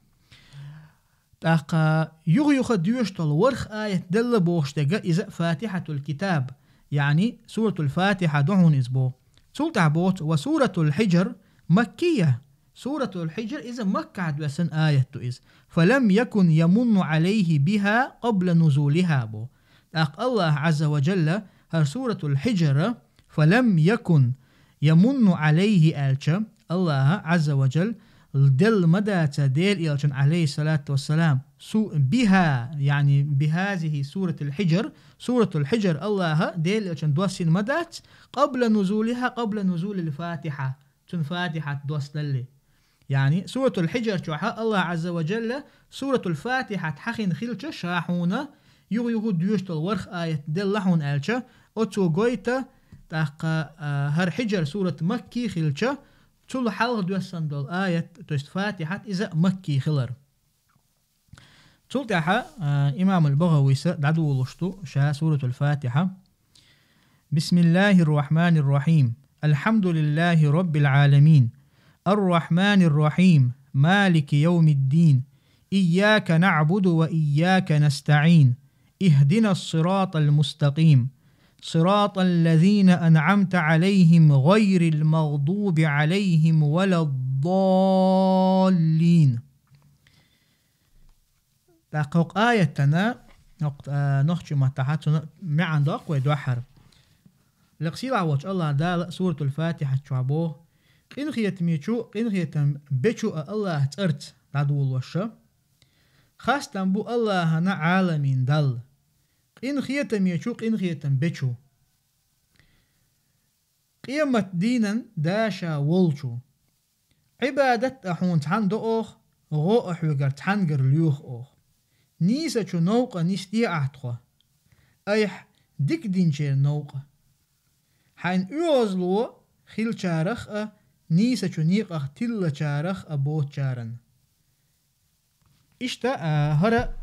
тӀаккха юха-юха доьшуш долу ворхӀ аят делла бохуш дерг иза Фатихьатул Китаб, яъни Суратул Фатихьа ду хьуна иза боху. Цул тӀаьхьа боху: «وسورة الحجر مكية». Суратул Хьиджр иза Маккахь доьссан аят ду иза. «فلم يكن يمن عليه بها قبل نزولها», боху. ТӀаккха Аллах Ӏазза ва Джалла хӀара Суратул Хьиджр «فلم يكن يمن عليه» аьлча, Аллаха Ӏазза ва Джалла делла ма даца Делан элчанна, Ӏалайхи ссалату вассалам, су-, «بها», яъни «بهذه سورة الحجر», Суратул Хьиджр Аллаха Делан элчанна доссина ма дац, «قبل نزولها», «قبل نزول الفاتحة», цунна Фатихьат доссалале. Яъни, Суратул Хьиджр чохьа Аллах Ӏазза ва Джалла Суратул Фатихьат хьахийна хилча ша хьуна, юха-юха доьшуш долу ворхӀ аят делла хьуна аьлча, оцо гойту, тӀаккха, а, хӀара Хьиджр сурат макки хилча, цул хьалха доьссан долу аят, то есть Фатихьат, иза макки хилар. Цул тӀаьхьа, а, имамул БагӀавис дӀадолуш ду ша Суратул Фатихьа. بسم الله الرحمن الرحيم. الحمد لله رب العالمين. الرحمن الرحيم. مالك يوم الدين. إياك نعبد وإياك نستعين. اهدنا الصراط المستقيم. صراط الذين أنعمت عليهم غير المغضوب عليهم ولا الضالين. ТӀаккха хӀокху аятана, хӀокху, а, нохчийн маттахьа цуьнан маьӀна доккху вай дуьххьара. Лекха сийлахь волчу Аллах Дала Суратул Фатихьат чохь боху: «Къинхетамечу, къинхетам бечу а Аллах цӀарца дӀадолош ша. Хастам бу Аллахана, Ӏаламийн Далла. Къинхетамечу, къинхетам бечу, къемат дийнан Дала ша волчу. Ӏибадат а хьуна цхьаьна до оха, гӀо а хьоьгара цхьаьнгара лоьху оха. Нийсачу новкъа нисде ахь тхо, айхьа дика динчеран новкъа. Хьайн оьгӀазло хилчарах а, нийсачу некъах тиллачарах а боцучаран». Иштта, а, хӀара,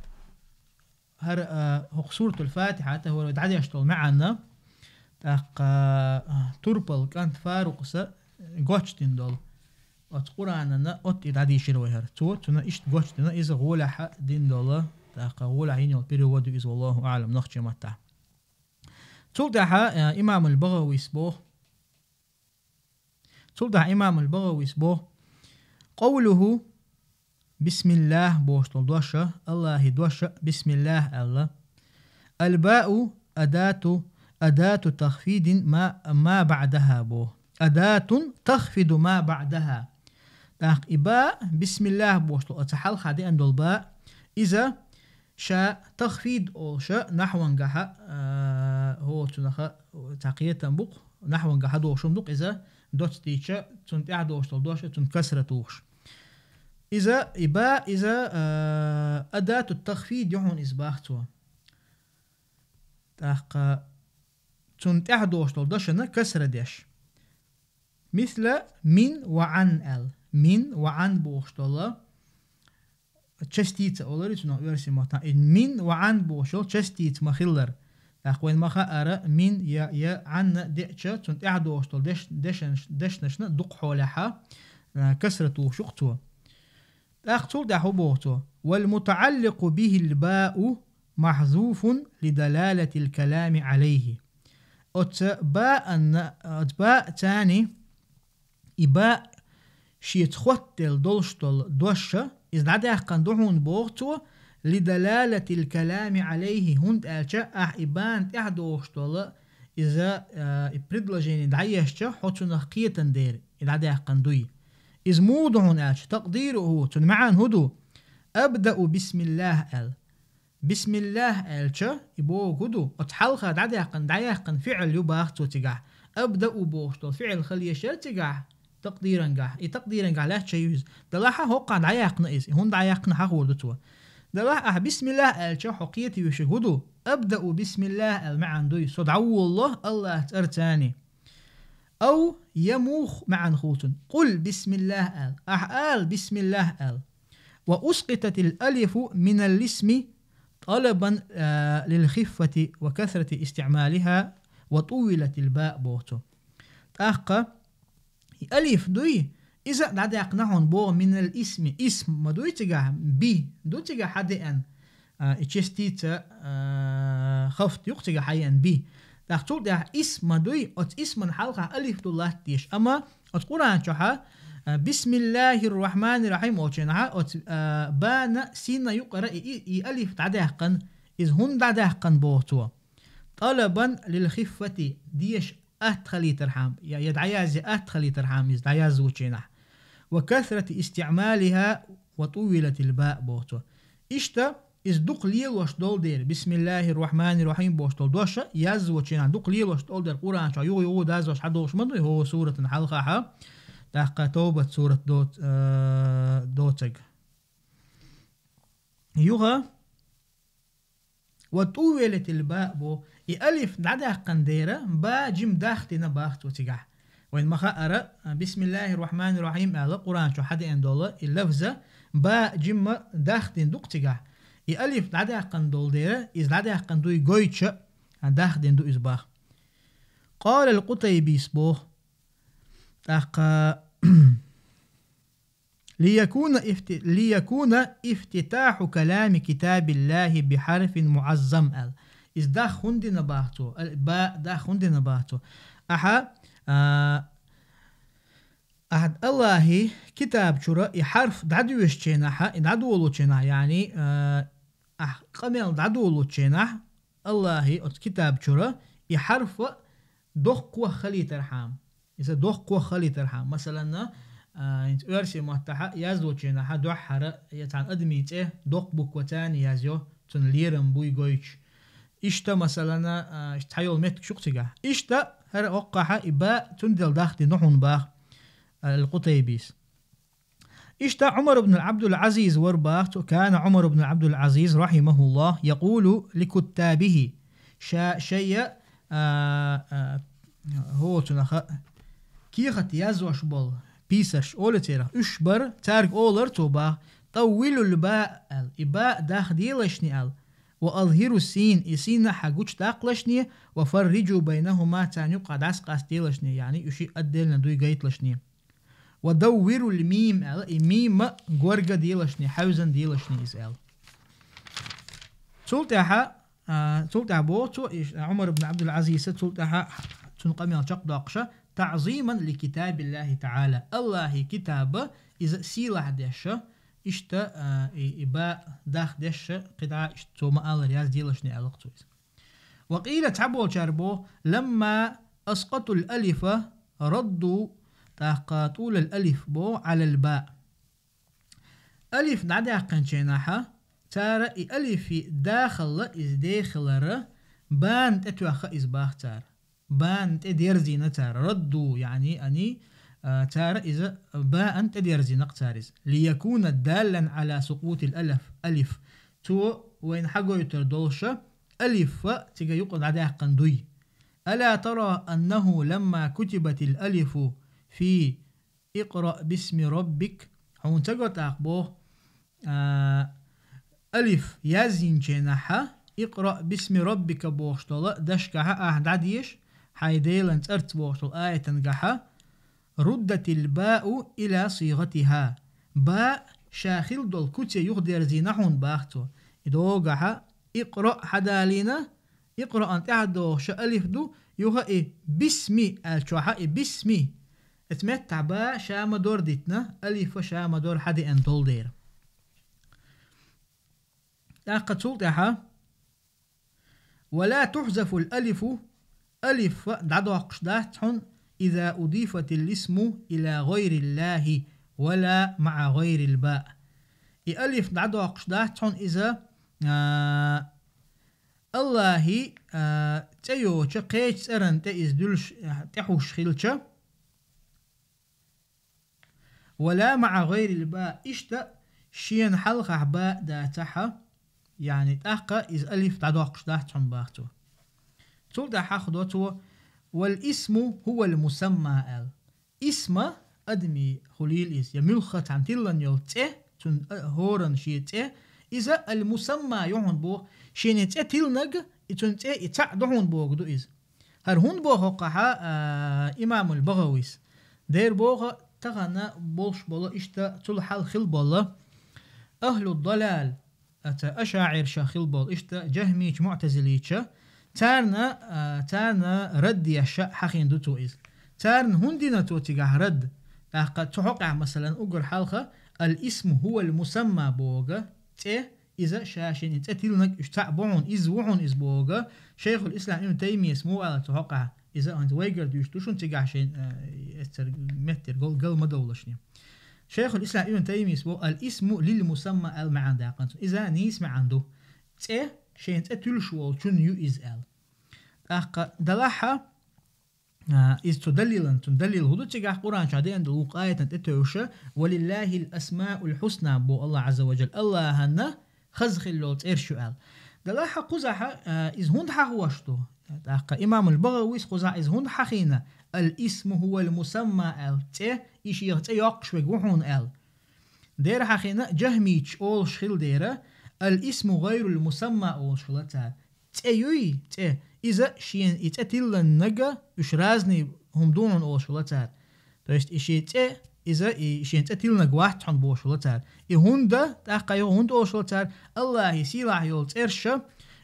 хӀара, а, хӀокху Суратул Фатихьа тӀе хӀора дӀадеш долу маьӀна, тӀаккха, а, турпал кӀант Фарукъса гочдина долу. Оцу Къуръанана оттӀий дӀадийшира вай хӀара. Цо цуьнан иштта гочдина, иза гӀолехьа дина долу, тӀаккха гӀолехьа йина йолу перевод ю иза, валлаху аӀлам, нохчийн маттахь. Цул тӀаьхьа, а, имамул БагӀавис боху, Цул тӀаьхьа имамул БагӀавис боху: «قوله بسم الله», бохуш долу дош а, Аллахьан дош а, «بسم الله» аьлла. «الباء أداة، أداة تخفيض ما، ما بعدها», боху. «أداة تخفض ما بعدها». ТӀаккха и ба, «بسم الله» бохуш долу, оцу хьалха деана долу ба, иза ша тахфид олуш а нахьвангахьа, а, хӀоцунаха цхьа кхетам бу-кх, нахьвангахьа дохуш хӀума ду-кх иза, доцдийча, цунна тӀаьхьа дохуш долу дош а, цунна касра тухуш. Иза, и ба, иза, а, адату тахфид ю хьуна иза, бах цо. ТӀаккха цунна тӀехьа догӀуш долу дашана касра деш. Мисла мин ва Ӏан аьлла. Мин ва Ӏан бохуш долу частица олури цунах оьрсийн маттахь. И мин ва Ӏан бохуш йолу частица ма-хиллара. ТӀаккха вайн ма-хаара мин я, я Ӏанна деъча, цунна тӀехьа догӀуш долу деш-, дешан-, дешнашна дукха хьолехьа, а, касра тухуш ю-кх цо. ТӀаккха цул тӀаьхьа хӀун боху цо? «Вал мутаӀалликъу бихил баъу махьзуфун ли далалатил калами Ӏалайхи». Оцу баъанна, оцу баъ цани, и баъ шеца хоттаделла долуш долу дош, иза дӀадаьккхина ду хьуна боху цо, ли далалатил калами Ӏалайхи, хӀунда аьлча ахьа и баъна тӀехьа догӀуш долу иза, а, и предложение дӀаешча, хьо цунах кхетан дера, и дӀадаьккхина дуй. Иза муха ду хьуна аьлча, такъдируху, цуьнан маьӀна хӀун ду? «Абдау бисмиллахӀ», аьлла. «БисмиллахӀ» аьлча, и боху хӀун ду? Оцу хьалха дӀадаьккхина, дӀаяьккхина фиӀл ю баха цо цигахь. «Абдау» бохуш долу фиӀл хила еш яра цигахь, такъдирангахь. И такъдирангахь лаьтташ ю иза. Делахь а хӀоккхахь дӀаяьккхина иза. И хӀунда дӀаяьккхина хьахор ду цо. Делахь ахьа «Бисмиллахь» аьлча, хьо кхетавеш хӀун ду? «Абдау бисмиллахь» аьлла маьӀна дуй. Со дӀаволало АллахӀан цӀарцани. Ау, я муха маьӀна хуцун? «Къул бисмиллахь» аьлла. Ахьа ала «Бисмиллахь» аьлла. «Ва ускъитатил алифу минал исми тӀалабан, а, лил хиффати ва касрати истиъмалиха ва тӀуввилатил баъ», боху цо. ТӀаккха и алиф дуй, иза а дӀадаьккхина хьуна боху минал исми. Исм ма дуй цигахь, би ду цигахь хьадеана. А, и частица, а, хафт ю-кх цигахь хьаеана би. ТӀаккха цул тӀаьхьа исм ма дуй, оцу исман хьалха алиф ду латтадеш. Амма оцу Къуръан чохьа, а, «Бисмиллахир рахманир рахим» олучу хенахьа, оцу, а, бана, сина юкъара и, и, и алиф дӀадаьккхина, иза хӀунда дӀадаьккхина боху цо? «ТӀалабан лил хиффати», деша атта хилийтархьама, я, я дӀаязъе атта хилийтархьама иза дӀаязлучу хенахь. «Ва касрати истиъмалиха ва тӀуввилатил баъ», боху цо. Иштта, иза дукха лелош долу дера, «Бисмиллахир рахманир рахим» бохуш долу дош а, язлучу хенахь дукха лелош долу дера, Къуръан чохь юха-юха дазош хьадолуш ма ду, хӀо суратан хьалхахьа, тӀаккха Тавбат сурат доц-, э, доцаг. Юха, «Ва тӀуввилатил баъ» бо, и алиф дӀадаьккхина дера, баъ жима дахдина баху цо цигахь. Вайн ма-хаара, «Бисмиллахир рахманир рахим» аьлла, Къуръан чу хьадеана долу и лафза, баъ жима дахдина ду-кх цигахь. И алиф дӀадаьккхина долу дера, иза дӀадаьккхина дуй гойтуш а дахдина ду иза баху. Къала ал-Къутайбис боху. ТӀаккха «Лиякуна ифти-, лиякуна ифтитахьу калами китабиллахи бихьарфин муъаззам», аьлла. Иза дах хӀунда дина баху цо? Ал-, баъ дах хӀунда дина баху цо? Ахьа, а, ахьа Аллахьи китаб чура и хьарф дӀадоьшучу хенахьа, и дӀадолучу хенахь, яъни, а, ахьа къамел дӀадолучу хенахь, Аллахьи оцу китаб чура и хьарф доккхох хилийтархьама. Иза доккхох хилийтархьама. Масалан, а, хӀинца оьрсийн маттахьа язлучу хенахьа дуьххьара я цхьана адамийн цӀе доккха буквацани язйо, цунна лерам буй гойтуш. Иштта, масалан, а, иштта цхьайолу меттигаш ю-кх цигахь. Иштта, хӀара хӀоккхахьа и баъ цундела дахдина ду хьуна баху, а, ал-Къутайбис. Иштта Ӏумар ибн Ӏабдул-Ӏазиз вара баху цо, кана Ӏумар ибн Ӏабдул-Ӏазиз, рахьимахуллахь, якъулу ли куттабихи. Ша шайя, а, а, хӀоцунаха кехат язош болу писарш олу церах, уьш бара, цаьрга олар цо баху, «Таввилул баъ», аьлла, и баъ дахделашни аьлла, «ва азхиру син», и синахьа гучу даккхалашни, «ва фарриджу байнахума», царна юкъа дӀасакъастделашни, яъни уьш отдельно дуй гайталашни. «Ва даввирул мим», аьлла, и мима горга делашни, хьаьвзан делашни иза аьлла. Цул тӀаьхьа, а, цул тӀаьхьа боху цо, иш-, Ӏумар ибн Ӏабдул-Ӏазиза цул тӀаьхьа цуьнан къамел чекхдоккхуша, «таӀзиман ли китабиллахи таӀала», Аллахьи китаба иза сийлахь деша, иштта, а, и, и баъ дахдеша, кхидӀа иштта цо ма-аллара язделашни аьлла-кх цо иза. Ва къийла, цхьаболчара боху, «ламма аскъатул алифа радду», тӀаккха тӀулал алиф боху, «Ӏалал баъ». Алиф дӀадаьккхинчу хенахьа, цара и алифи дахалла иза дехалара, баъна тӀетоьхха иза баху цара. Баъна тӀедерзийна цара. Радду, яъни, ани, а, цара иза баъна тӀедерзийна-кх цара иза. «Лиякуна даллан Ӏала сукъутил алиф», алиф. Цо вайна хьагойтур долуша, алиф цига юкъа дӀадаьккхина дуй. ألا ترى أنه لما كتبت الألف في اقرأ باسم ربك, хьуна ца го тӀаккха боху, а, алиф язйинченахьа, اقرأ باسم ربك бохуш долу дашкахьа ахьа дӀадеша, хьайн Делан цӀарца бохуш долу аятангахьа, ردت الباء إلى صيغتها. Ба ша хилла долу куьце юхадерзийна хьуна бах цо. И догахьа, اقرأ хьадалийна, اقرأ-ан тӀаьхьа догӀуш алиф ду, юха и باسم аьлла чохьа и باسم. Эца меттахь ба ша ма дор дитина, алифа ша ма дор хьадеана долу дера. ТӀаккха цул тӀаьхьа, ولا تحذف الألف, алиф дӀадоккхуш дац хьуна, إذا أضيفت الاسم إلى غير الله ولا مع غير الباء. И алиф дӀадоккхуш дац хьуна иза, а, Аллахьи, а, цӀе йоцу кхечу цӀаран тӀе иза дуьлуш, а, тӀехьуш хилча, ولا مع غير الباء, иштта шена хьалхахь ба дацахьа, яъни тӀаккха иза алиф дӀадоккхуш дац хьуна бах цо. Цул тӀаьхьа хьахдо цо, والاسم هو المسمى аьлла. Исма, адамийн хуьлийла иза, я муьлхха цхьана тиллина йолу цӀе, цуьнан, а, хӀоранна шен цӀе, иза المسمى ю хьуна боху, шена цӀе тиллинарг, и цуьнан цӀе и цхьаъ ду хьуна боху ду иза. ХӀара хӀунда боху хӀокхахьа, а, имамул БагӀавис? Дера боху, тахана болуш болу иштта цул хьалха хилла болу ахьлу далал, аца ашаӀирша хилла болу иштта жахмийча, муӀтазилийча, царна, а, царна рад деш хьахийна ду цо иза. Царна хӀунда дина цо цигахь рад? ТӀаккха цу хьокъехь, масалан, уггар хьалха, الاسم هو المسمى боху, цӀе, иза ша шена и цӀе тиллинарг уьш цхьаъ бу хьуна, иза ву хьуна иза боху, Шайхул Ислам Ибн Таймийас муха аьлла цу хьокъехь, иза хӀинца вайгара дуьйцуш ду шуна цигахь шен, э, эццара меттера гал, гал ма довлашне. Шайхул Ислам Ибн Таймийас боху, الاسم للمسمى аьлла маьӀна даьккхина цунна. Иза нийса маьӀна ду. ЦӀе, шен цӀе туьлуш волчун ю иза аьлла. ТӀаккха далахьа, а, иза цу далилан, цунна далил хӀун ду цигахь Къуръан чохь деана долу вукху аятан тӀе тевжа, ولله الأسماء الحسنى боху Аллах Азза ва Джалла, Аллахьанна хаза хилла йолу цӀераш ю аьлла. Далахьа кхузахьа, а, иза хӀунда хьахош ду? ТӀаккха имамул БагӀавис кхузахь иза хӀунда хьахийна, الاسم هو المسمى аьлла, цӀе, и шех цӀе йоккхуш верг ву хьуна аьлла. Дера хьахийна, жахмийчаш олуш хилла дера, الاسم غير المسمى олуш хилла цара. ЦӀе юй, цӀе, иза шена и цӀе тиллинарг уьш разный хӀума ду хьуна олуш хилла цара. То есть и шен цӀе, иза и шен цӀе тиллинарг вац хьуна бохуш хилла цара. И хӀунда, тӀаккха юха хӀунда олуш хилла цара, Аллахьи сийлахь йолу цӀерша,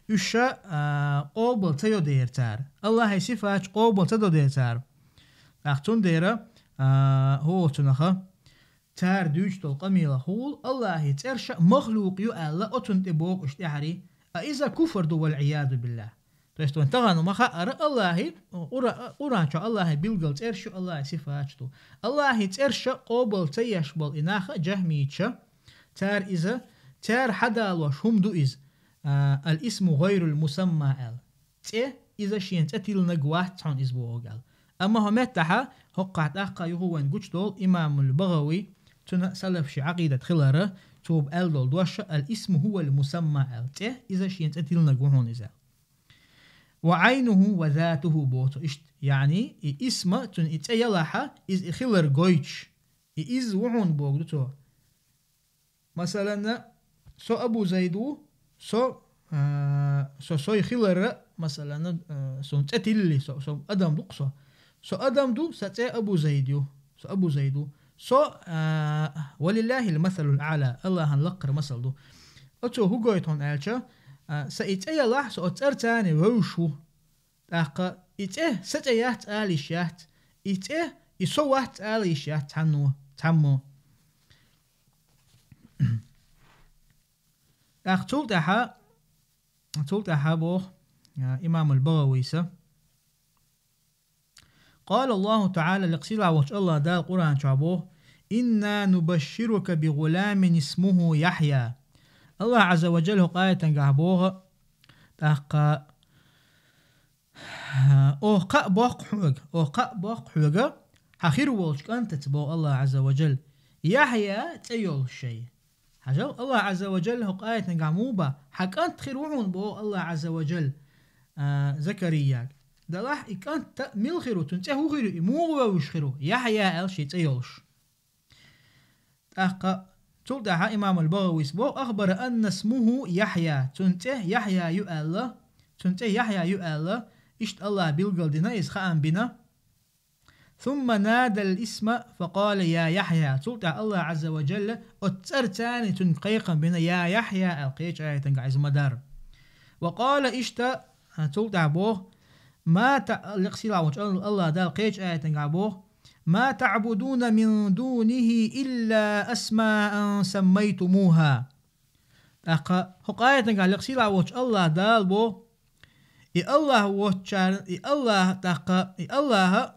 уьш, а, къобал ца йо дера цара. Аллахьи сифаташ къобал ца до дера цара. ТӀаккха цундела, а, хӀу олу цунаха, цара дуьйцуш долу къамелах хӀула Аллахьи цӀерша махлукъ ю аьлла, оцунна тӀе боху уьш тӀаьхьарий. А иза куфр ду, валь-Ӏиязу биллахь. То есть вайн тахана ма хаъара Аллахьи, Къура-, Къуръан чохь Аллахьи билггал цӀераш ю, Аллахьи сифаташ ду. Аллахьи цӀерша къобал ца еш болу и нах, жахмийча, цара иза, цара хьадалош хӀума ду иза, а, الاسم غير المسمى аьлла. ЦӀе, иза шена цӀе тиллинарг вац хьуна иза бохург аьлла. Амма хӀо меттахьа, хӀокхахь тӀаккха юха вайн гучудолу имамул БагӀави, цуьнан салаф ши Ӏакъидат хилара, цо аьлла долу дош, الاسم هو المسمى аьлла. ЦӀе, иза шена цӀе тиллинарг ву хьуна иза аьлла. وعينه وذاته боху цо иштта. Яъни, и исма, цуьнан и цӀе ялахьа, иза и хилар гойтуш. И иза ву хьуна боху ду цо. Масалан, со Абу Зайд ву, со, а, со сой хиларра, масалан, а, сон цӀе тилли, со, со адам ду-кх со. Со адам ду, сан цӀе Абу Зайд ю. Со Абу Зайд ву. Со, а, ولله المثل الأعلى, Аллахьан лакхара масал ду. Оцо хӀу гойту хьуна аьлча, а, сан и цӀе ялахь, со оцу цӀарца вевзаш ву. ТӀаккха и цӀе сан цӀе яц ала йиш яц. И цӀе, и со вац ала йиш яц цхьанно, цхьаммо. ТӀаккха цул тӀаьхьа, цул тӀаьхьа боху, а, имамул БагӀавийса. قال الله تعالى, лекха сийлахь волчу Аллах Дала Къуръан чохь боху: إنا نبشرك بغلام اسمه يحيى. Аллах Азза ва Джалла хӀокху аятангахь боху, тӀаккха Оха кхаъ боккху хьоьга, оха кхаъ боккху хьоьга, хьан хир волчу кӀантаца, боху Аллах Азза ва Джалла, Яхьъя цӀе йолуш шай. Хьажал, Аллах Азза ва Джалла хӀокху аятангахь муха боху: «Хьан кӀант хир ву хьуна», — боху Аллах Азза ва Джалла, а, Закарияга. Делахь и кӀант мила хир ву, цуьнан цӀе хӀун хир ю, и муха вевзаш хир ву? Яхьъя аьлла шен цӀе йолуш. ТӀаккха цул тӀаьхьа имам ал-БагӀавис боху: «Ахбара анна смуху Яхьъя». Цуьнан цӀе Яхьъя ю аьлла, цуьнан цӀе Яхьъя ю аьлла, иштта Аллаха билгал дина, иза хаам бина. «Сумма надал исма факъала: я Яхьъя». Цул тӀаьхьа Аллах Азза ва Джалла оцу цӀарца цуьнга кхайкхам бина: «Я Яхьъя», — аьлла, кхечу аятангахь иза ма-дарра. «Ва къала», иштта, цул тӀаьхьа боху, ма та-, лекха сийлахь волчу Аллах Дала кхечу аятангахь боху: «Ма таъбудуна мин дунихи илла асмаан саммайтумуха». ТӀаккха хӀокху аятангахь лекха сийлахь волчу Аллах Дала боху: «И Аллах воцчарна, и Аллах, тӀаккха и Аллаха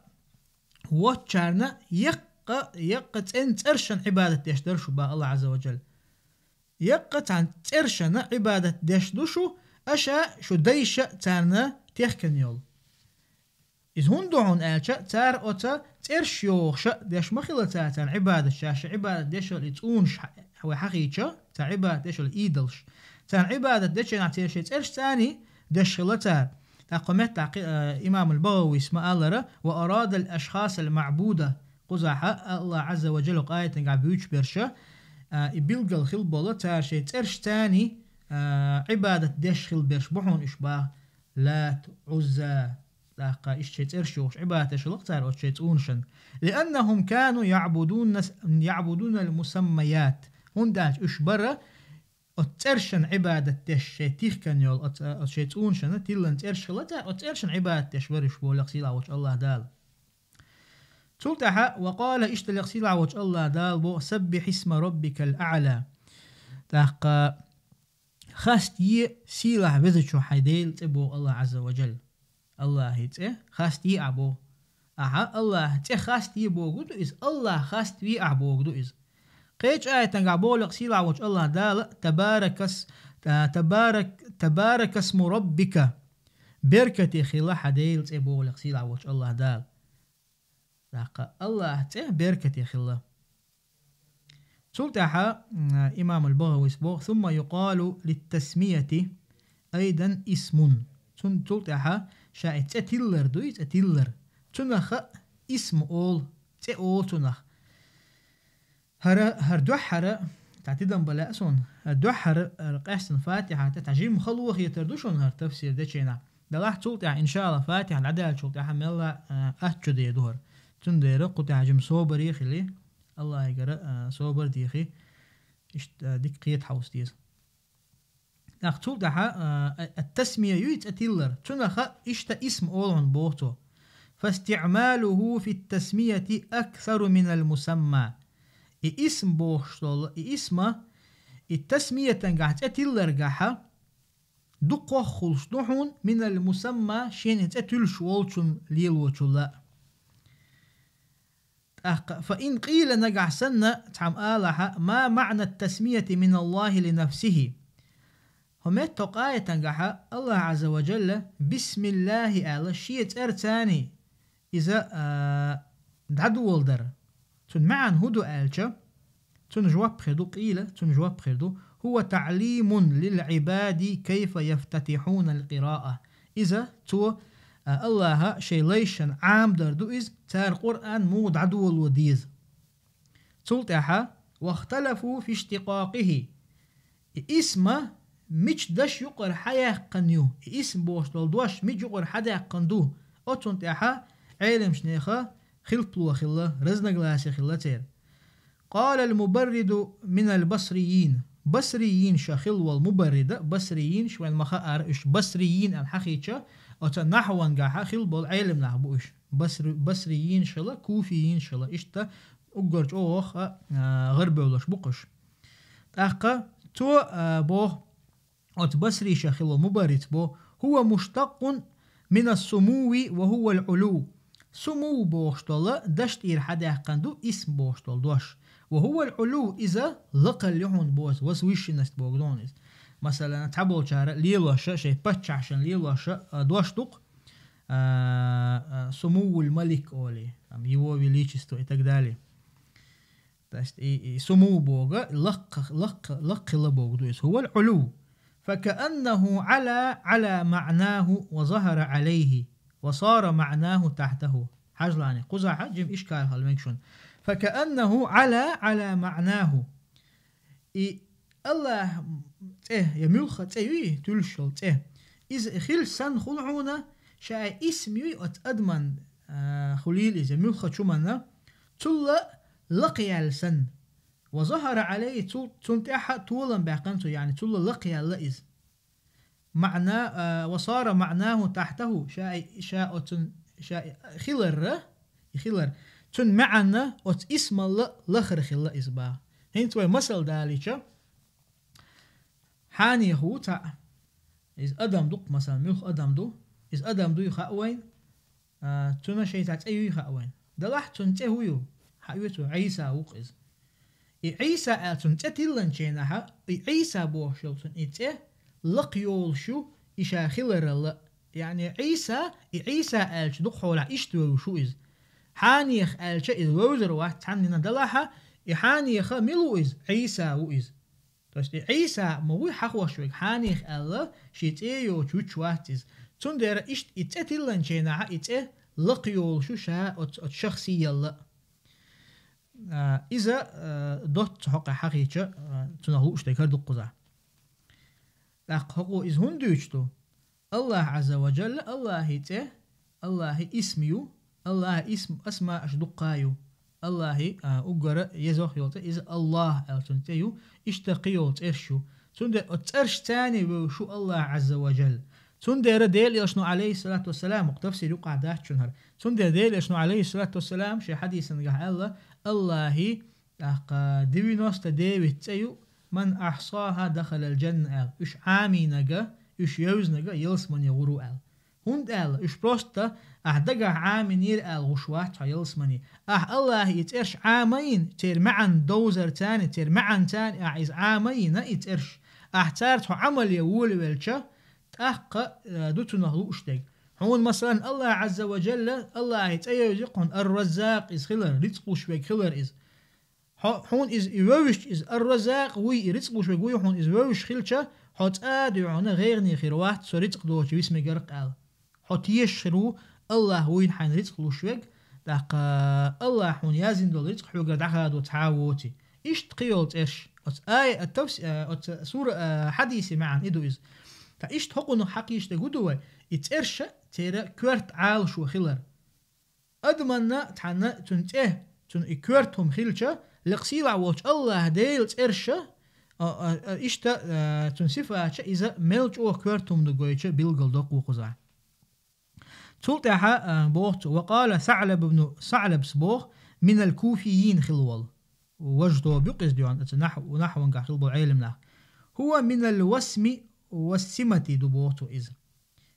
воцчарна яккха, яккха цӀен цӀершан Ӏибадат деш дара шу», — боху Аллах Азза ва Джалла. «Яккха цхьана цӀершана Ӏибадат деш ду шу, аша шу дайша царна техкан йолу». Иза хӀунда ду хьуна аьлча, цара оцу цӀерш йохуша деш ма хилла цара царна Ӏибадат, ша ши Ӏибадат деш йолу и цӀунаш хьа-, вай хьахийча, цара Ӏибадат деш йолу идолаш. Царна Ӏибадат дечу хенахь церан шайн цӀерш цӀарний деш хилла цара. ТӀаккха меттахь кхи-, а, имам ал-БагӀавис ма-аллара: «Ва арадал ашхасал маъбуда». Кхузахьа Аллах Азза ва Джалла къаятангахь буьйцуш берша, а, и билггал хила болу цара шайн цӀерш цӀарний, а, Ӏибадат деш хила берш бу хьуна уьш баха. Лат, Ӏузза, тӀаккха иштта шайн цӀерш йохуш Ӏибадат деш хилла цара оцу шайн цӀунашан. «Лианнахум кану яъбудуна, яъбудунал мусаммаят». ХӀунда аьлча уьш бара оцу цӀершан Ӏибадат деш, шайн тихкан йолу оцу, оцу шайн цӀунашана тиллан цӀерш хилла цара, оцу цӀершан Ӏибадат деш бара уьш боху лекха сийлахь волчу Аллах Дала. Цул тӀаьхьа: «Ва къала», иштта лекха сийлахь волчу Аллах Дала боху: «Саббихь исма роббикал аъла». ТӀаккха хаста е сийлахь везачу хьайн Делан цӀе боху Аллах Азза ва Джалла. Аллахьан цӀе хаста е ахь боху. Ахьа Аллахьан цӀе хаста е бохург ду иза, Аллах хаста ве ахь бохург ду иза. Кхечу аятангахь боху лекха сийлахь волчу Аллах Дала: «Табаракас-, та-, табарак-, табаракасму роббика». Беркате хилла хьан Делан цӀе боху лекха сийлахь волчу Аллах Дала. ТӀаккха Аллахьан цӀе беркате хилла. Цул тӀаьхьа, м, имам ал-БагӀавис боху: «Сумма юкъалу литтасмияти айдан исмун». Цун-, цул тӀаьхьа ша и цӀе тиллар дуй, цӀе тиллар. Цунах а исм олу, цӀе олу цунах. ХӀара, хӀара дуьххьара, цхьа тидам бан лаьа суна, хӀара дуьххьара, хӀара къаьстина Фатихьа тӀе цхьа жимма хало хетар ду шуна хӀара тафсир дечу хенахь. Делахь цул тӀаьхьа, иншааллахӀ, Фатихьа дӀадаьллачул тӀаьхьа мелла а, а, аттачу дер ду хӀара. Цундела кху тӀехь жима собаре хили, Аллахьигара, а, собар дехи, иштта, а, дика кхета хьовса деза. ТӀаккха цул тӀаьхьа, а, а, ат-тасмия юй цӀе тиллар. Цунах а иштта исм олу хьуна боху цо. «Фастиъмалуху фит-тасмияти аксару минал мусамма». И исм бохуш долу, и исма, и тасмиятангахь цӀе тилларгахьа, дукхох хуьлуш ду хьуна минал мусамма, шена и цӀе туьллуш волчун лелочул а. ТӀаккха: «Фа ин къийла», нагахь санна цхьамма алахьа: «Ма маънат тасмияти миналлахи ли нафсихи?» ХӀокху меттан хӀокху аятангахьа Аллах Азза ва Джалла «Бисмиллахи» аьлла, шен цӀарца иза, а, дӀадоладар. Цуьнан маьӀна хӀун ду аьлча, цуьнан жоп хир ду, къийла, цуьнан жоп хир ду: «Хува таълимун лил Ӏибади кайфа яфтатихьунал къираъа». Иза цо, а, Аллаха шайн лайшна Ӏамадар ду иза, цара Къуръан муха дӀадоло деза. Цул тӀаьхьа: «Вахталафу фи иштикъакъихи». И исма мича даш юкъара хьаяьккхина ю, и исм бохуш долу дош мича юкъара хьадаьккхина ду, оцунна тӀаьхьа Ӏеламчу нехан хилпало хилла, разногласи хилла церан. Къалал мубарриду минал басрийин. Басрийин ша хилла волу мубаррида, басрийин ша вайн ма хаара, уьш басрийин аьлла хьахийча, оцу нахьвангахьа хилла болу Ӏеламнах бу уьш. Басри-, басрийин шала, куфийин шала, иштта уггар чӀогӀа, а, гӀарбевллаш бу кхуш. ТӀаккха цо, а, боху, оцу басрийша хилла мубарриц боху: «Хува муштаккъун минас сумуви ва хувал Ӏулу». Сумув бохуш долу даш тӀера хьадаьккхина ду исм бохуш долу дош. «Ва хувал Ӏулу», иза лакхалла ю хьуна боху, возвышенность боху ду хьуна иза. Масала, цхьаболчара лелоша, шайн паччахьашна лелоша, а, дош ду-кх, а, а, «Сумувул Малик» олий, там, «Его Величество» и так далее. То есть и, и суму бога, лакха, лакха, лакхила бога ду из. هو العلو. فكأنه علا على معناه وظهر عليه وصار معناه تحته. Хьажлани, кхузахьа жим ишкал хала мегаш шун. فكأنه علا على معناه. И Аллах цӀе, я муьлха цӀе юй, туьллуш йола цӀе. Иза хила санна хула хьуна, ша исм юй оцу адаман, а, хулийла иза, я муьлха чумана, цулла лакхаяьлла санна. وظهر عليه, цул, цунна тӀехьа толам баьккхина цо, яъни цулла лакхаяьлла иза. معنى, а, وصار معناه تحته, ша, ша оцун, ша хиларра, и хилар. Цун маьӀна оцу исмалла лахара хилла иза баха. ХӀинца вай масал далийча, хьанех ву цхьаъ. Иза адам ду-кх, масалан, муьлха адам ду. Иза адам дуй хаьа вайна, а, цунна шайн цхьа цӀе юй хаьа вайна. Делахь цунна цӀе хӀун ю? Хьаоьцу, Ӏийса ву-кх иза. И Ӏийса аьлла цунна цӀе тилланчу хенахьа, и Ӏийса бохуш йолу цунна и цӀе лакха йолуш ю и ша хиларалла. Яъни Ӏийса, и Ӏийса аьлча дукха хьолахь иштта вевзаш ву иза. Хьанех аьлча иза вевзар вац цхьаннина, делахьа, и хьанеха мила ву иза? Ӏийса ву иза. То есть и Ӏийса ма вуй хьахош верг, хьанех аьлла, шен цӀе йоцуш вуьтуш вац иза. Цундела иштта и цӀе тилланчу хенахьа и цӀе лакха йолуш ю ша оцу, оцу шахсиялла. А, иза, а, доцца хӀокху хьахийча, а, цунах лууш дерг хӀара ду-кх кхузахь. ТӀаккха хӀокхо иза хӀунда дуьйцуш ду? Аллах Ӏазза ва Джалла, Аллахьи цӀе, Аллахьи исм ю, Аллахьи исм асмааш дуккха ю. Аллахьи, а, уггара езох йолу цӀе, иза Аллах аьлла цуьнан цӀе ю, иштта кхин йолу цӀерш ю. Цундела оцу цӀершца вевзаш ву Аллах Ӏазза ва Джалла. Цундела Делан Элчано, Ӏалайхиссалату вассалам, хӀокху тафсир юкъахь дац шуна хӀара. Цундела Делан Элчано, Ӏалайхиссалату вассалам, шен хьадисангахь аьлла, Аллахьи, тӀаккха, девяносто девять цӀе ю, «Ман ахьсаха дахалал джанна», аьлла. Уьш Ӏамийнарг, уьш евзинарг ялсамане гӀур ву аьлла. ХӀунда аьлла, уьш просто ахь дагахь Ӏамийнера аьлла гӀуш вац хьо ялсамане. Ахь Аллахьи и цӀерш Ӏама а йина, церан маьӀна довзарца а, церан маьӀнца а ахь иза Ӏама а йина и цӀерш, ахь цаьрца хьо Ӏамал ян волавелча, тӀаккха, э, ду цунах лууш дерг. Хьуна, масалан, Аллах Ӏазза ва Джалла, Аллахьи цӀе евзий-кх хьуна Ар-Раззакъ иза хилар, рицкъ луш верг хилар иза. Хьо, хьуна иза и вевзича, иза Ар-Раззакъ вуй, и рицкъ луш верг вуй хьуна иза вевзаш хилча, хьо цкъа а дуй хьуна гӀайгӀане хир вац, со рицкъ доцуш висмигара-кх аьлла. Хьо тешаш хир ву, Аллах вуйна хьайна рицкъ луш верг, тӀаккха Аллах хьуна яздина долу рицкъ хьоьгара дӀахадо цхьа а воций. Иштта кхин йолу цӀерш. Оцу ая, а, тафс-, а, оцу сура, а, хьадиси маьӀна и ду иза. Ткъа иштта хӀокхунах хьакхийча дерг хӀун ду вай? И цӀерш церан коьрта Ӏалашо хилар. Адаманна цхьанна цуьнан цӀе, цуьнан и коьрта хӀума хилча, лекха сийлахь волчу Аллах Делан цӀерша, а, а, а, иштта, а, цуьнан сифаташа иза мел чӀогӀа коьрта хӀума ду гойтуш билгалдоккху кхузахь. Цул тӀаьхьа, а, боху цо, ва къала СаӀлаб ибн, СаӀлабс боху, минал куфиййин хилла волу. Важа тоба ю-кх иза дуьхьал, оцу нахь-, нахьвангахь хилла болу Ӏелам нах. Хува минал васми ва симати ду боху цо иза.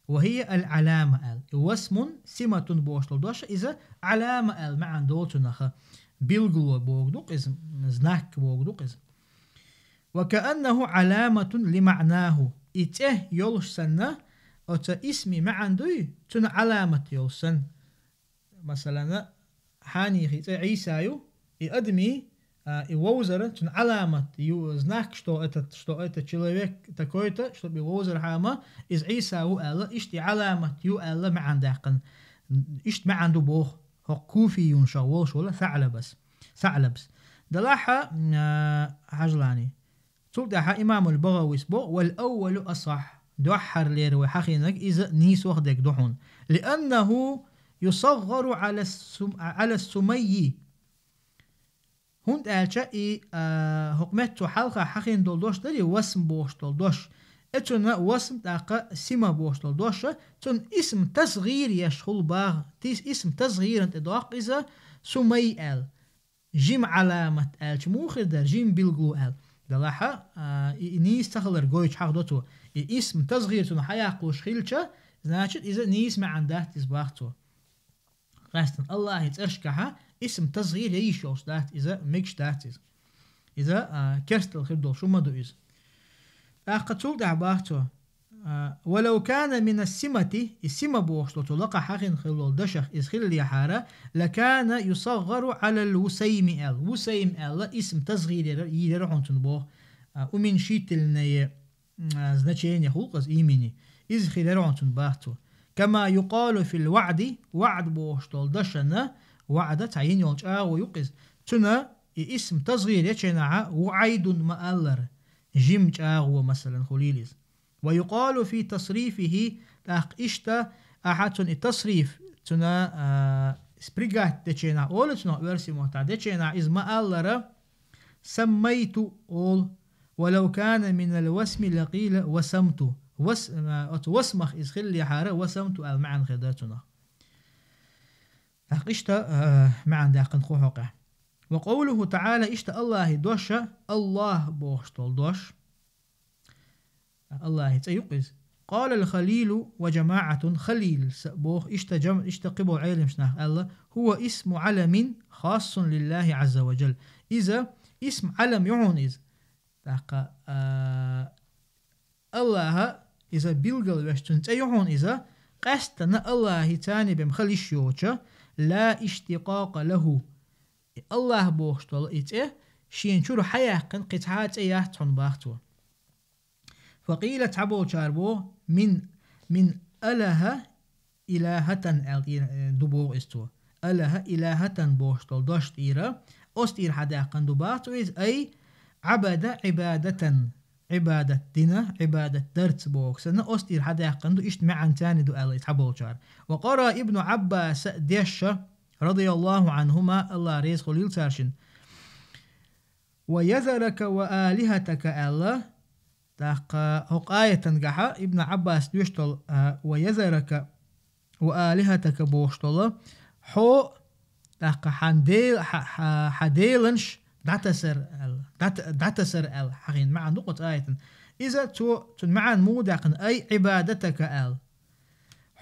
Ва хия ал-Ӏалама аьлла. И васмун, симатун бохуш долу дош, иза Ӏалама аьлла маьӀна долу цунах. Билгало боху ду-кх иза, знак боху ду-кх иза. Ва кааннаху Ӏаламатун ли маънаху. И цӀе йолуш санна, оцу исми маьӀна дуй, цуьнан Ӏаламат йолуш санна. Масалана, хьанийхи цӀе Ӏийса ю, и адамий, а, и вовзара цуьнан Ӏаламат ю, знак, что этот, что это человек такой-то, чтобы и вовзар хьама, иза Ӏийса ву аьлла, иштта и Ӏаламат ю аьлла маьӀна даьккхина. Иштта маьӀна ду боху, хӀокху куфийюнашах волуш волу СаӀлабас. СаӀлабс. Далахьа, а, хьажлани. Цул тӀаьхьа имамул БагӀавис боху: «Вал аввалу асахь». Дуьххьарлера вай хьахийнарг иза нийсох дерг ду хьуна. «Лианнаху юсаггӀару Ӏала сум-, Ӏала сумаййи». ХӀунда аьлча и, а, хӀокху меттахь хьалха хьахийна долу дош дарий, васм бохуш долу дош. Э, цунна васм тӀаккха сима бохуш долу дош, цунна исм тасгӀир еш хула баха. Тис-, исм тасгӀиран тӀе доккху иза, сумай аьлла. Жима Ӏаламат аьлча муха хир дара, жима билгало аьлла. Далахьа, а, и, и нийса ца хилар гойтуш хьахдо цо. И исм тасгӀир цунах хьаяккхалуш хилча, значит, иза нийса маьӀна дац иза бах цо. Къаьстина Аллахьи цӀершкахьа исм тасгӀир яйиш йолуш дац иза, мегаш дац иза. Иза, а, керстал хир долуш хӀума ду иза. ТӀаккха цул тӀаьхьа бах цо. А, «ولو كان من السمة», и сима бохуш долу цу лакхахь хьахийна хилла долу дашах иза хиллехьара, «لكان يصغر على الوسيم» аьлла. Вусайм аьлла, исм тасгӀир яра, йийр яра хьуна цунна боху, а, уменьшительное, а, значение хуьлу-кх иза имени. Иза хир яра хьуна цунна боху цо. «كما يقال في الوعد», ваӀд бохуш долу дашана, ваӀда цхьа йина йолу чӀагӀо ю-кх иза. Цуьнан и исм тасгӀир ечу хенахь, «وعيد» ма-аллара, жима чӀагӀо, масалан, хуьлийла иза. «ويقال في تصريفه», тӀаккха иштта, ахьа цунна и тасриф, цуьнан, а, спрягать дечу хенахь, олу цунах оьрсийн маттахь дечу хенахь, иза ма-аллара, «سميت» олу, «ولو كان من الوسم لقيل وسمت». Вас-, а, оцу васмах иза хиллехьара, «وسمت» аьлла маьӀна хир дара цунах. ТӀаккха иштта, а, маьӀна даьккхина кху хьокъехь. «وقوله تعالى», иштта Аллахьан дош, Аллахь бохуш долу дош. Аллахьан цӀе ю-кх иза. «قال الخليل وجماعة», Халил са боху, иштта жам-, иштта кхиболу Ӏеламчу наха аьлла: «هو اسم علم خاص لله عز وجل». Иза исм Ӏалам ю хьуна иза. ТӀаккха, а, Аллахьа иза билгал веш цуьнан цӀе ю хьуна иза, къаьсттина Аллахьан цӀе бен хала йиш йоцуш, «لا اشتقاق له». И Аллахь бохуш долу и цӀе шена чуьра хьаяьккхина кхин цхьа а цӀе яц хьуна боху цо. «فقيل», цхьаболчара боху, «من، من أله إلهة» аьлла тӀера, э, ду боху иза цо. «أله إلهة» бохуш долу дош тӀера, оцу тӀера хьадаьккхина ду боху цо иза, «أي عبد عبادة». Ӏибадат дина, Ӏибадат дарца боху санна, оцу тӀера хьадаьккхина ду, иштта маьӀна царна ду аьлла и цхьаболчара. «وقرأ ابن عباس», дешша, «رضي الله عنهما», Аллахь реза хуьлийла цаьршинна, «ويذرك وآلهتك» аьлла, тӀаккха хӀокху аятангахьа Ибн Ӏаббас доьшуш долу, а, «ويذرك وآلهتك» бохуш долу, хьо, тӀаккха хьан дел-, хьа-, хьа-, хьан деланаш дӀатасар аьлла, дӀат-, дӀатасар аьлла, хьахийна маьӀна ду-кх оцу аятан. Иза цо, цуьнан маьӀна муха даьккхина, «أي عبادتك» аьлла.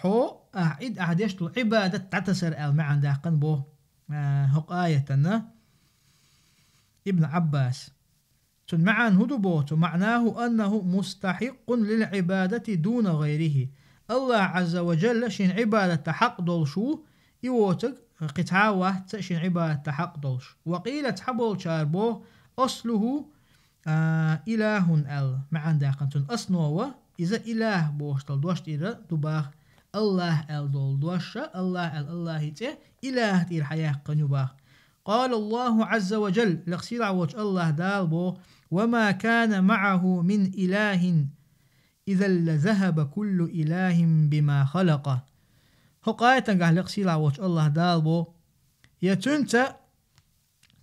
Хьо, ахь Ӏид-, ахь деш долу Ӏибадат дӀатасар аьлла маьӀна даьккхина боху, а, хӀокху аятана Ибн Ӏаббас. Цуьнан маьӀна хӀун ду боху цо? «معناه أنه مستحق للعبادة دون غيره». Аллахь Ӏазза ва Джалла шена Ӏибадатта хьакъ долуш ву, и воцург кхин цхьа а вац шена Ӏибадатта хьакъ долуш. «وقيل», цхьаболчара боху, «أصله، а, إله» аьлла маьӀна даьккхина цуьнан. Основа, иза илахь бохуш долу дош тӀера ду боху. Аллахь аьлла долу дош, Аллахь аьлла Аллахьан цӀе илахь тӀера хьаяьккхина ю боху. «قال الله عز وجل», лекха сийлахь волчу Аллахь Дала боху: «وما كان معه من إله إذا لذهب كل إله بما خلق». ХӀокху аятангахь лекха сийлахь волчу Аллахь Дала боху: «Я цуьнца,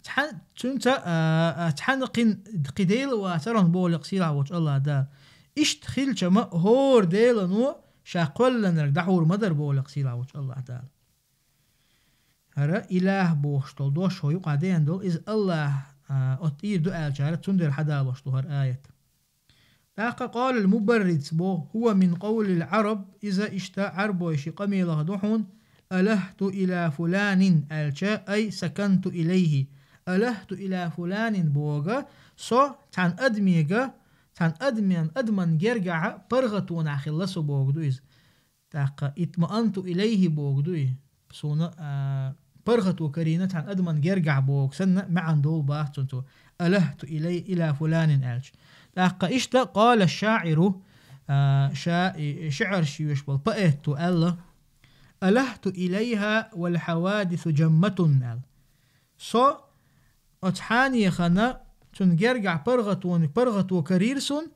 цхьа-, цуьнца, а, а, цхьаьна кхин, кхин дела а вацара хьуна», боху лекха сийлахь волчу Аллахь Дала. Иштта хилча ма, хӀора делано ша кхоьллинарг дӀахьур ма дара, боху лекха сийлахь волчу Аллахь Дала. ХӀара илахь бохуш долу дош хӀо юкъахь деана долу, иза Аллахь, а, оцу тӀера ду аьллачара, цундела хьадалош ду хӀара аят. ТӀаккха «قال المبرز» боху: «هو من قول العرب», иза иштта Ӏарбойши къамелах ду хьуна, «ألهت إلى فلان» аьлча, «أي سكنت إليه». «ألهت إلى فلان» боху, со цхьана адамега, цхьана адаман, адаман гергахь паргӀатонахь хилла со боху ду иза. ТӀаккха «اطمأنت إليه» боху ду и. Суна, а, паргӀато карийна цхьана адаман гергахь боху санна маьӀна долу боху цуьнан цо. «ألهت إلي-، إلى فلان» аьлча. ТӀаккха иштта «قال الشاعر», а, ша-, и, и шиӀарш йоьшу болу поэто аьлла: «ألهت إليها والحوادث جمة» аьлла. Со оцу хьанехана цуьнан гергахь паргӀатони-, паргӀато карийра суна,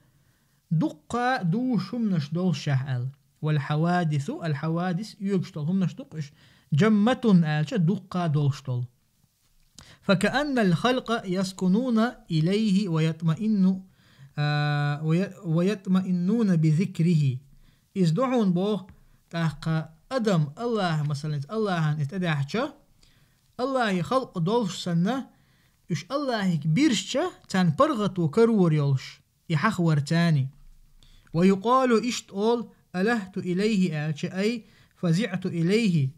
дуккха а дуьйш хӀуманаш долушехь аьлла. «والحوادث», الحوادث, оьгуш долу хӀуманаш ду-кх уьш, «جمة» аьлча, дуккха а долуш долу. «فكأن الخلق يسكنون إليه ويطمئن-، а, وي-، ويطمئنون بذكره». Иза ду хьуна боху, тӀаккха адам, Аллахь, масалан, Аллахьан иза тӀедахьча, Аллахьан халкъ долуш санна, уьш Аллахьига бирзича, царна паргӀато карор йолуш, и хьахавар царна. «ويقال», иштта олу: «ألهت إليه» аьлча, «أي فزعت إليه».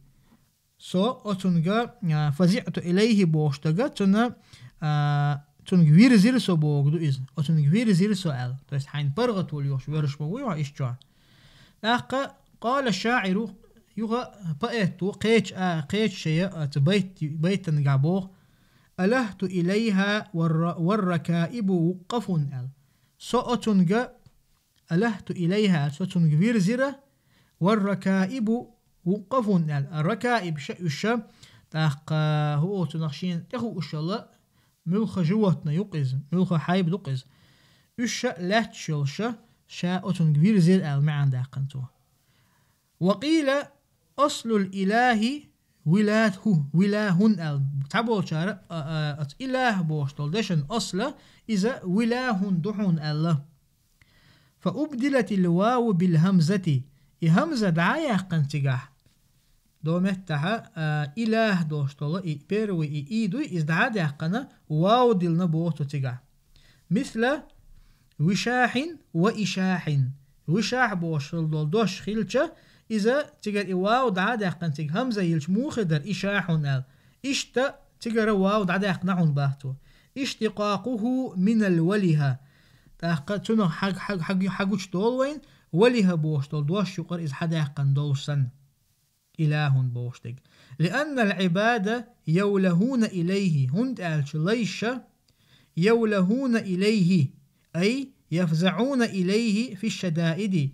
Со оцунга, а, «فزعت إليه» бохуш дага, цунна, а, цунга вирзира со боху ду иза. Оцунга вирзира со аьлла. То есть хьайна паргӀато лоьхуш верш ма вуй хьо иштта чохь. ТӀаккха къала шаӀиру, юха поэто кхеча, а, кхеча шая, а, цу байт-, байтангахь боху: «ألهت إليها والر-، والركائب وقف», аьлла. Со оцунга, «ألهت إليها», со цунга вирзира, «والركائب وقف», аьлла. Ракаиб ша, уьш ша, тӀаккха хӀу оцунах шена тӀехуушалла, муьлхха животное ю-кх иза, муьлхха хьайба ду-кх иза. Уьш ша лаьтташ йолуш ша, ша оцунга вирзира аьлла маьӀна даьккхина цо. «وقيل أصل الإله ولاهُ، ولاهُ», аьлла. Цхьаболчара, а, а, оцу илахь бохуш долу дешан асла, иза вилахун ду хьуна аьлла. «فأبدلت الواو بالهمزة». И хӀамза дӀа а яьккхина цигахь. До меттахьа, а, илахь долуш долу и первый и и дуй, иза дӀа а даьккхина, вау диллина боху цо цигахь. «مثل وشاح وإشاح». Вишахь бохуш долу дош хилча, иза цигара и вау дӀа а даьккхина, цига хӀамза йилча муха дара, ишахьун аьлла. Иштта цигара вау дӀадаьккхина хьуна бах цо. «اشتقاقه من الوله». ТӀаккха цунах хьаг-, хьаг-, хьаг-, хьагучу долу вайн, валиха бохуш долу дош юкъара иза хьадаьккхина долуш санна. Илахун бохуш дерг. «لأن العباد يولهون إليه», хӀунда аьлча лайша, «يولهون إليه», أي يفزعون إليه في الشدائد.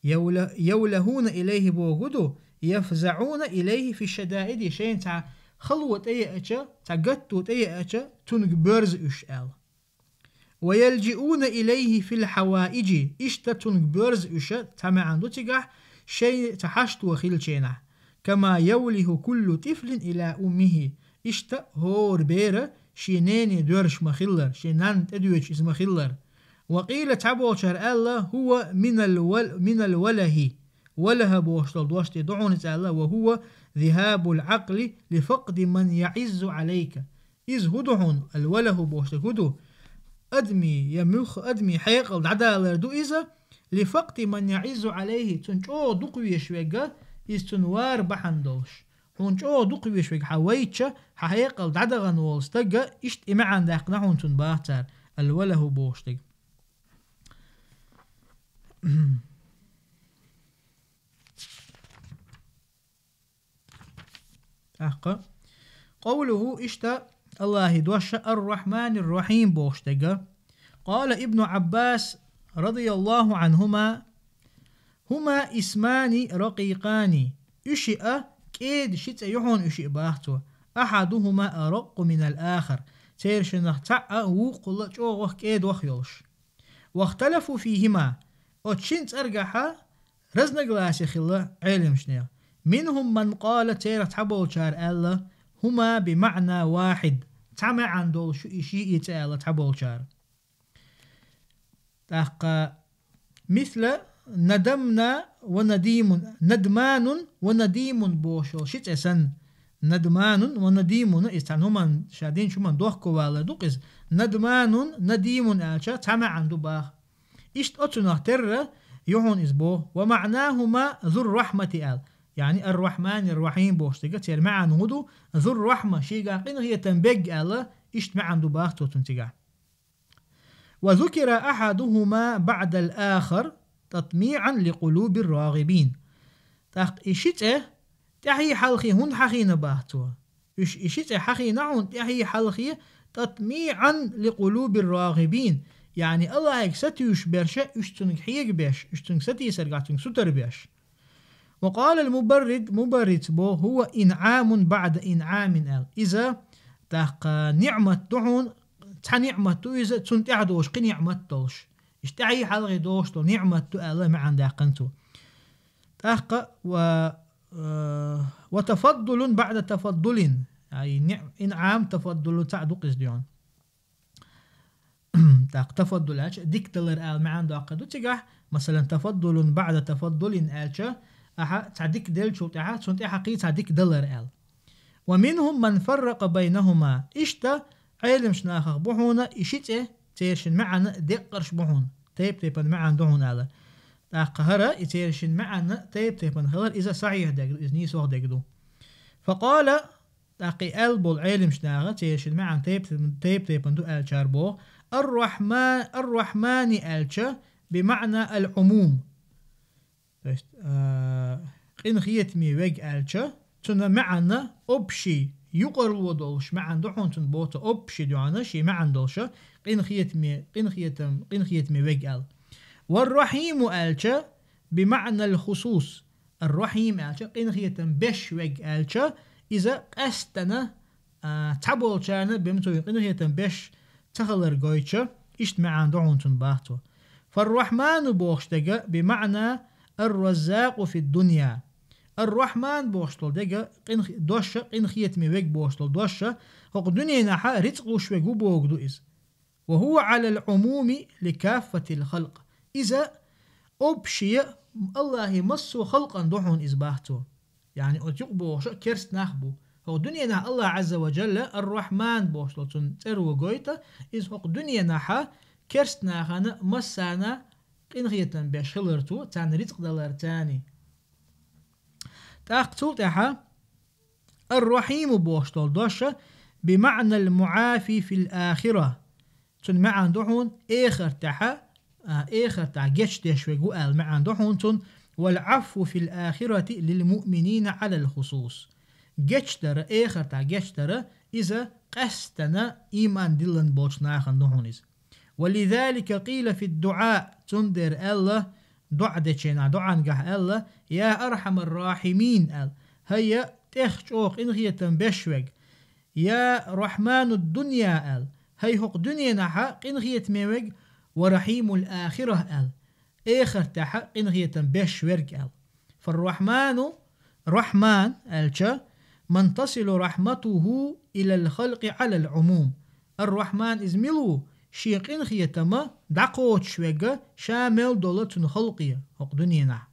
«يول-، يولهون إليه» боху ду, «يفزعون إليه في الشدائد», шайна цхьа хало тӀееача, цхьа гатто тӀееача, цунга боьрзу уьш аьлла. «ويلجئون إليه في الحوائج», иштта цунга боьрзу уьш, цхьа маьӀна ду цигахь, шайн цхьа хьашто хилченахь. «كما يوله كل طفل إلى أمه». Иштта хӀора бера шен нене доьрзуш ма-хиллара, шен нанна тӀедоьдуш иза ма-хиллара. «وقيل», цхьаболчара аьлла, «هو من الول-، من الوله». Валаха бохуш долу дош тӀе ду хьуна иза аьлла, «وهو ذهاب العقل لفقد من يعز عليك». Иза хӀу ду хьуна, аль-валаху бохуш дерг хӀу ду? Адамийн, я муьлхха адамийн хьекъал дӀадалар ду иза, «لفقد من يعز عليه», цунна чӀогӀа дукха везаш верг, иза цунна вар бахьана долуш. Хьуна чӀогӀа дукха везаш верг хьан вайча, хьан хьекъал дӀадахана волу стаг, иштта и маьӀна даьккхина хьуна цунна бах цара, аль-валаху бохуш дерг. ТӀаккха. «قوله», иштта Аллахьи дош, «الرحمن الرحيم» бохуш дерг. «قال ابن عباس رضي الله عنهما: هما اسمان رقيقان». Уьш а кӀеда ши цӀе ю хьуна уьш а бах цо. «أحدهما أرق من الآخر». Церан шиннах цхьаъ а вукхула чӀогӀах кӀедох йолуш. «واختلفوا فيهما». Оцу шин цӀаргахьа разногласи хилла Ӏелимашнех. «منهم من قال», церах цхьаболчара аьлла, «هما بمعنى واحد», цхьа маьӀна долуш ю и ши и цӀе аьлла цхьаболчара. ТӀаккха «مثل ندمنا ونديم», «ندمان ونديم» бохуш йолу ши цӀе санна. «ندمان ونديم», иза цхьана хӀуманна, ша динчу хӀуманна дохковалар ду-кх иза. «ندمان نديم» аьлча, цхьа маьӀна ду бах. Иштта оцунах терра ю хьуна иза боху. «ومعناهما ذو الرحمة» аьлла. Яъни «الرحمن الرحيم» бохуш дерг церан маьӀна хӀун ду? «ذو الرحمة», шийгахь къинхетам берг аьлла, иштта маьӀна ду бах цо цунна цигахь. «وذكر أحدهما بعد الآخر تطميعا لقلوب الراغبين». ТӀаккха и ши цӀе тӀаьхьий хьалхий хӀунда хьахийна бах цо? Уьш и ши цӀе хьахийна хьуна тӀаьхьий хьалхий, «تطميعا لقلوب الراغبين», яъни Аллахьига сатуьйсуш берш, уьш цунга хьега беш, уьш цунга сатийсаргахь цунга сутара беш. «وقال المبرد», Мубарридс боху, «هو إنعام بعد إنعام» аьлла. Иза тӀаккха ниъмат ду хьуна, цхьа ниъмат ду иза, цунна тӀаьхьа долуш кхин ниъмат долуш. Иштта тӀаьхьий хьалхий долуш долу ниъмат ду аьлла маьӀна даьккхина цо. ТӀаккха ва, э, «وتفضل بعد تفضل». Ай, ни-, инъам, тафаддулу цхьаъ ду-кх иза дуьйхьун. ТӀаккха тафаддул аьлча, дика далар аьлла маьӀна доккхур ду цигахь. Масалан, «تفضل بعد تفضل» аьлча, ахьа цхьа дика деллачул тӀаьхьа, цунна тӀаьхьа кхин цхьа дика далар аьлла. «ومنهم من فرق بينهما». Иштта Ӏелимаш нахах бу хьуна и ши цӀе, церан шин маьӀна деккъарш бу хьуна, тайп-тайпана маьӀна ду хьуна аьлла. ТӀаккха хӀара и церан шин маьӀна тайп-тайпана хилар, иза сахьихь дерг ду, иза нийсох дерг ду. «فقال», тӀаккха и аьлла болу Ӏелимаш наха, церан шин маьӀна тайп-, тайп-тайпана ду аьллачара боху: «الرحمن، الرحمن» аьлча, «بمعنى العموم». То есть, а, къинхетаме вег аьлча, цуьнан маьӀна общий, юкъарло долуш маьӀна ду хьуна цуьнан, боху цо, общий ду хьуна, шен маьӀна долуша, къинхетаме, къинхетам-, къинхетаме вег аьлла. Вар-Рахьиму аьлча, би маьӀнал хусус. Ар-Рахьим аьлча, къинхетам беш вег аьлча, иза къаьстана, а, цхьаболчарна бен цо къинхетам беш ца хилар гойтуша, иштта маьӀна ду хьуна цуьнан, боху цо. Фар-Рахьману бохуш дерг би маьӀна ар-Раззакъу фид-дунья. Ар-Рахьман бохуш долу дерг къинх-, дош, къинхетаме вег бохуш долу дош, хӀокху дуьненахь рицкъ луш вег ву бохург ду иза. Ва хӀува Ӏалал Ӏумуми ли каффатил халкъ. Иза общий, Аллахьан массо а халкъана ду хьуна иза, боху цо. Яъни оцу юкъа бохуш керста нах бу. ХӀокху дуьненахь Аллахь Ӏазза ва Джалла Ар-Рахьман бохуш долу цуьнан цӀерон гойту, иза хӀокху дуьненахь керста нахана массарна къинхетам беш хилар цо, царна рицкъ далар царна. ТӀаккха цул тӀаьхьа Ар-Рахьиму бохуш долу дош би маьӀнал муӀафи фил ахира. Цуьнан маьӀна ду хьуна эхартахь, а, эхартахь гечдеш вег ву аьлла маьӀна ду хьуна цуьнан, вал Ӏафву фил ахирати лил муъминина Ӏалал хусус. Гечдар, эхартахь гечдар, иза къаьстана ийман диллина болчу нахана ду хьуна иза. Ва лизалика къийла фид-дуӀа, цундела аьлла, доӀа дечийнахь, доӀангахь аьлла, я Архьамар-Рахьимин аьлла, хӀай я тӀех чӀогӀа къинхетам беш вег, я Рахьмanud-дунья аьлла, хӀай хӀокху дуьненахь къинхетаме вег, ва Рахьимул-ахира аьлла, эхартахь къинхетам беш верг аьлла. Фар-Рахьману, Рахьман аьлча, ман тасилу рахьматуху илал халкъи Ӏалал Ӏумум. Ар-Рахьман иза мила ву, шен къинхетам дӀакхочуш вег ша мел долу цуьнан халкъе хӀокху дуьненахь,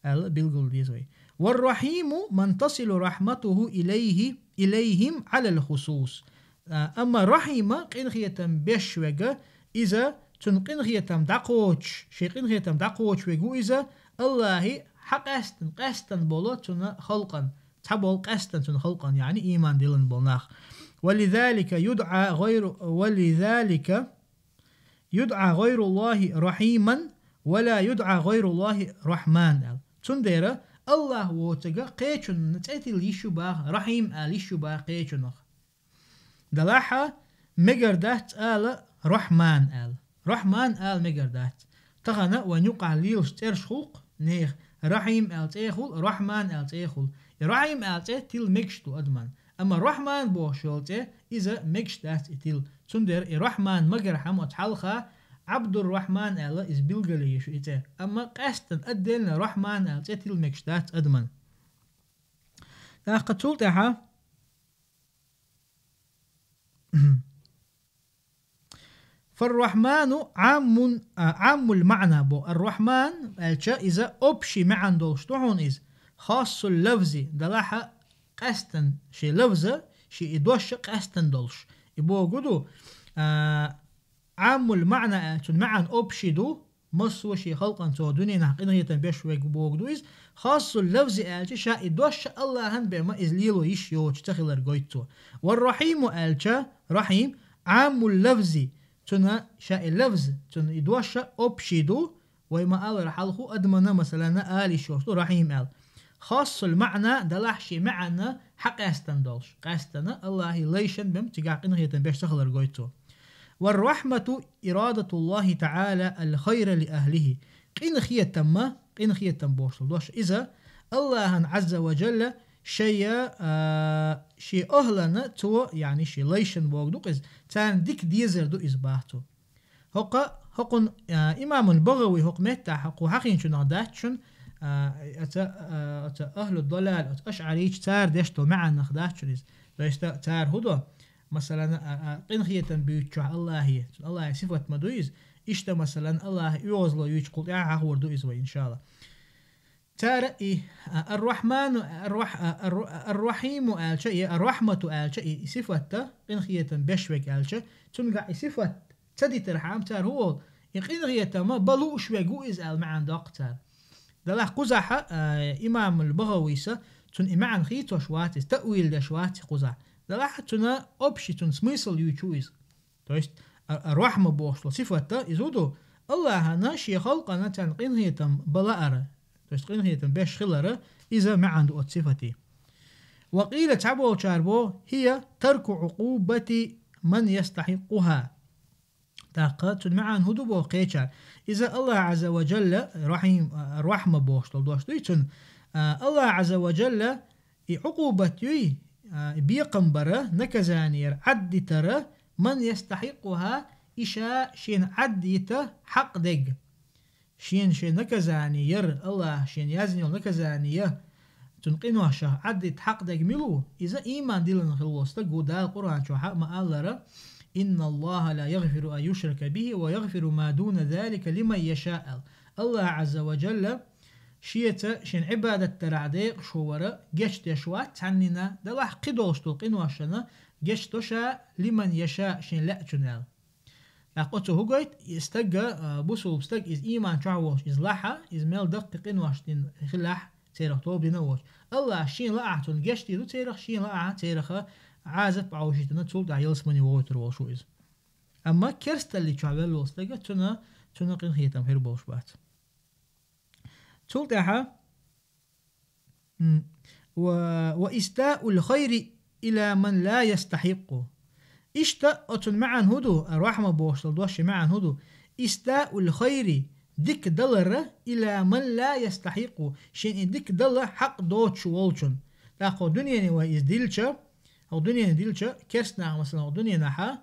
аьлла билгал деза вай. Вар-Рахьиму ман тасилу рахьматуху илайхи, илайхим Ӏалал хусус. А, амма Рахьим, къинхетам беш вег, иза цуьнан къинхетам дӀакхочуш, шен къинхетам дӀакхочуш вег ву иза, Аллахьан хьакъаьстина, къаьстина болу цуьнан халкъана, цхьаболу къаьстина цуьнан халкъана, яъни ийман диллина болу нах. Ва лизалика юдӀа гӀайру, ва лизалика юдӀа гӀайруллахьи Рахьиман, ва ла юдӀа гӀайруллахьи Рахьман аьлла. Цундела Аллахь воцург кхечунна цӀе тилла йиш ю боху, Рахьим ала йиш ю боху кхечунах. Делахь а мегар дац ала Рахьман аьлла. Рахьман ала мегар дац. Тахана вайн юкъахь лелаш цӀераш хуьлу-кх нехан, Рахьим аьлла цӀе хуьлу, Рахьман аьлла цӀе хуьлу. И Рахьим аьлла цӀе тилла мегаш ду адамна. Амма Рахьман бохуш йолу цӀе, иза мегаш дац и тилла. Цундела и Рахьман магархьама оцу хьалха Ӏабдур-Рахьман аьлла иза билгал еш ю и цӀе. Амма къаьстина отдельно Рахьман аьлла цӀе тилла мегаш дац адамна. ТӀаккха цул тӀаьхьа Фар-Рахьману Ӏаммун, а, Ӏаммул маьӀна бо. Ар-Рахьман аьлча иза общий маьӀна долуш ду хьуна иза. Хассул лафзи, делахь а къаьстина, шен лафза, шен и дош къаьстина долуш. И бохург ду, а, Ӏаммул маьӀна аьлча, цуьнан маьӀна общий ду, массо а шен халкъана цо дуьненахь къинхетам беш верг бохург ду иза. Хассул лафзи аьлча, ша и дош Аллахьан бен ма иза лело йиш йоцуш ца хилар гойту цо. Вар-Рахьиму аьлча, Рахьим, Ӏаммул лафзи, цуьнан ша и лафз, цуьнан и дош общий ду, вай ма-аллара хьалха адамна, масалана, ала йиш йолуш ду Рахьим аьлла. Хассул маьӀна, делахь шен маьӀна хьакъаьстина долуш, къаьстина Аллахьан лайшна бен цигахь къинхетам беш ца хилар гойту цо. Вар-рахьмату ирадатуллахьи таӀала ал-хайра ли ахьлихьи. Къинхетам, къинхетам бохуш долу дош иза, Аллахьан Ӏазза ва Джалла шайн, а, шен ахьлана цо, яъни шен лайшна бохург ду-кх иза, царна дика дезар ду иза, боху цо. ХӀокху, хӀокхунна, а, имамул БагӀави хӀокху меттехь, хӀокху хьахийначунах дац шуна, а, оцу, а, оцу ахьлу далал, оцу ашӀарийчу цара деш долу маьӀнах дац шуна иза. То есть, а, цара хӀун до? Масалан, а, а, къинхетам буьйцучохь Аллахье, цуьнан Аллахьан сифат ма ду иза. Иштта, масалан, Аллахьан оьгӀазло юьйцучохь тӀехь хьахор ду иза вай, иншалла. Цара и, а, ар-Рахьману, ар-Рах-, а, ар-, ар-Рахьиму аьлча, и ар-Рахьмату аьлча, и, и сифат, къинхетам беш верг аьлча, цуьнгахь и сифат ца дитархьама цара хӀун олу? И къинхетам бан лууш верг ву иза аьлла маьӀна доккху цара. Делахь кхузахь, а, имамул БагӀавис цунна и маьӀна хийцош вац иза, таъвил деш вац и кхузахь. Делахь цуьнан общий, цуьнан смысл юьйцуш ву иза. То есть, а, а, рахьма бохуш долу сифат, иза хӀун ду? Аллахьана шен халкъана царна къинхетам бан лаар. То есть къинхетам беш хилар, иза маӀан ду оцу сифатан. Ва къийла, цхьаболчара бо: «ХӀия тарку Ӏукъубати ман ястахьикъкъуха». ТӀаккха цуьнан маӀан хӀун ду боху кхечара? Иза Аллах Ӏазза ва Джалла, Рахьим, а, Рахьма бохуш долу дош дуй цуьнан, а, Аллах Ӏазза ва Джалла и Ӏукъубат юй, а, и бекхам бара, наказание яра, Ӏад дитара, ман ястахьикъкъуха, и ша шена Ӏад йита хьакъ дерг. Шена шен наказание яра, Аллах шена яздина йолу наказание, цуьнан къиношах Ӏад йита хьакъ дерг мила ву? Иза ийман диллина хилла волу стаг ву, Дала Къуръан чохь а ма-аллара: «Инна Аллаха ла ягъфиру ан юшрака бихи ва ягъфиру ма дуна залика лиман яша», аьлла. Аллах Ӏазза ва Джалла шеца шен Ӏибадат дарахь декъашхо вара гечдеш вац цхьаннена, делахь кхидолуш долу къиношна гечдо ша лиман яша, шен лаьачунна аьлла. ТӀаккха оцо хӀун гойту? И стага, а, бусулба стаг, иза ийман чохь волуш, иза лахьа, иза мел даккхий къинош дина хилахь, церах тоба дина а воцуш. Аллах шена лаахь цунна гечдийр ду церах, шена лаахь церах Ӏазап Ӏовшийтина, цул тӀаьхьа ялсамане вохуьйтур волуш ву иза. Амма керсталли чохь велла волу стага цуьнан, цуьнан къинхетам хир болуш бац. Цул тӀаьхьа, м, ва, ва истаул хайри ила ман ла ястахьикъу. Иштта оцун маьӀан хӀун ду, Рахьма бохуш долу дошин маьӀан хӀун ду? Истаул хайри, дика далара, ила ман ла ястахьикъу, шен и дика дала хьакъ доцуш волчун. ТӀаккха хӀокху дуьнене вай иза дилча, хӀокху дуьнене дилча, керст нах, масалан, хӀокху дуьненахьа,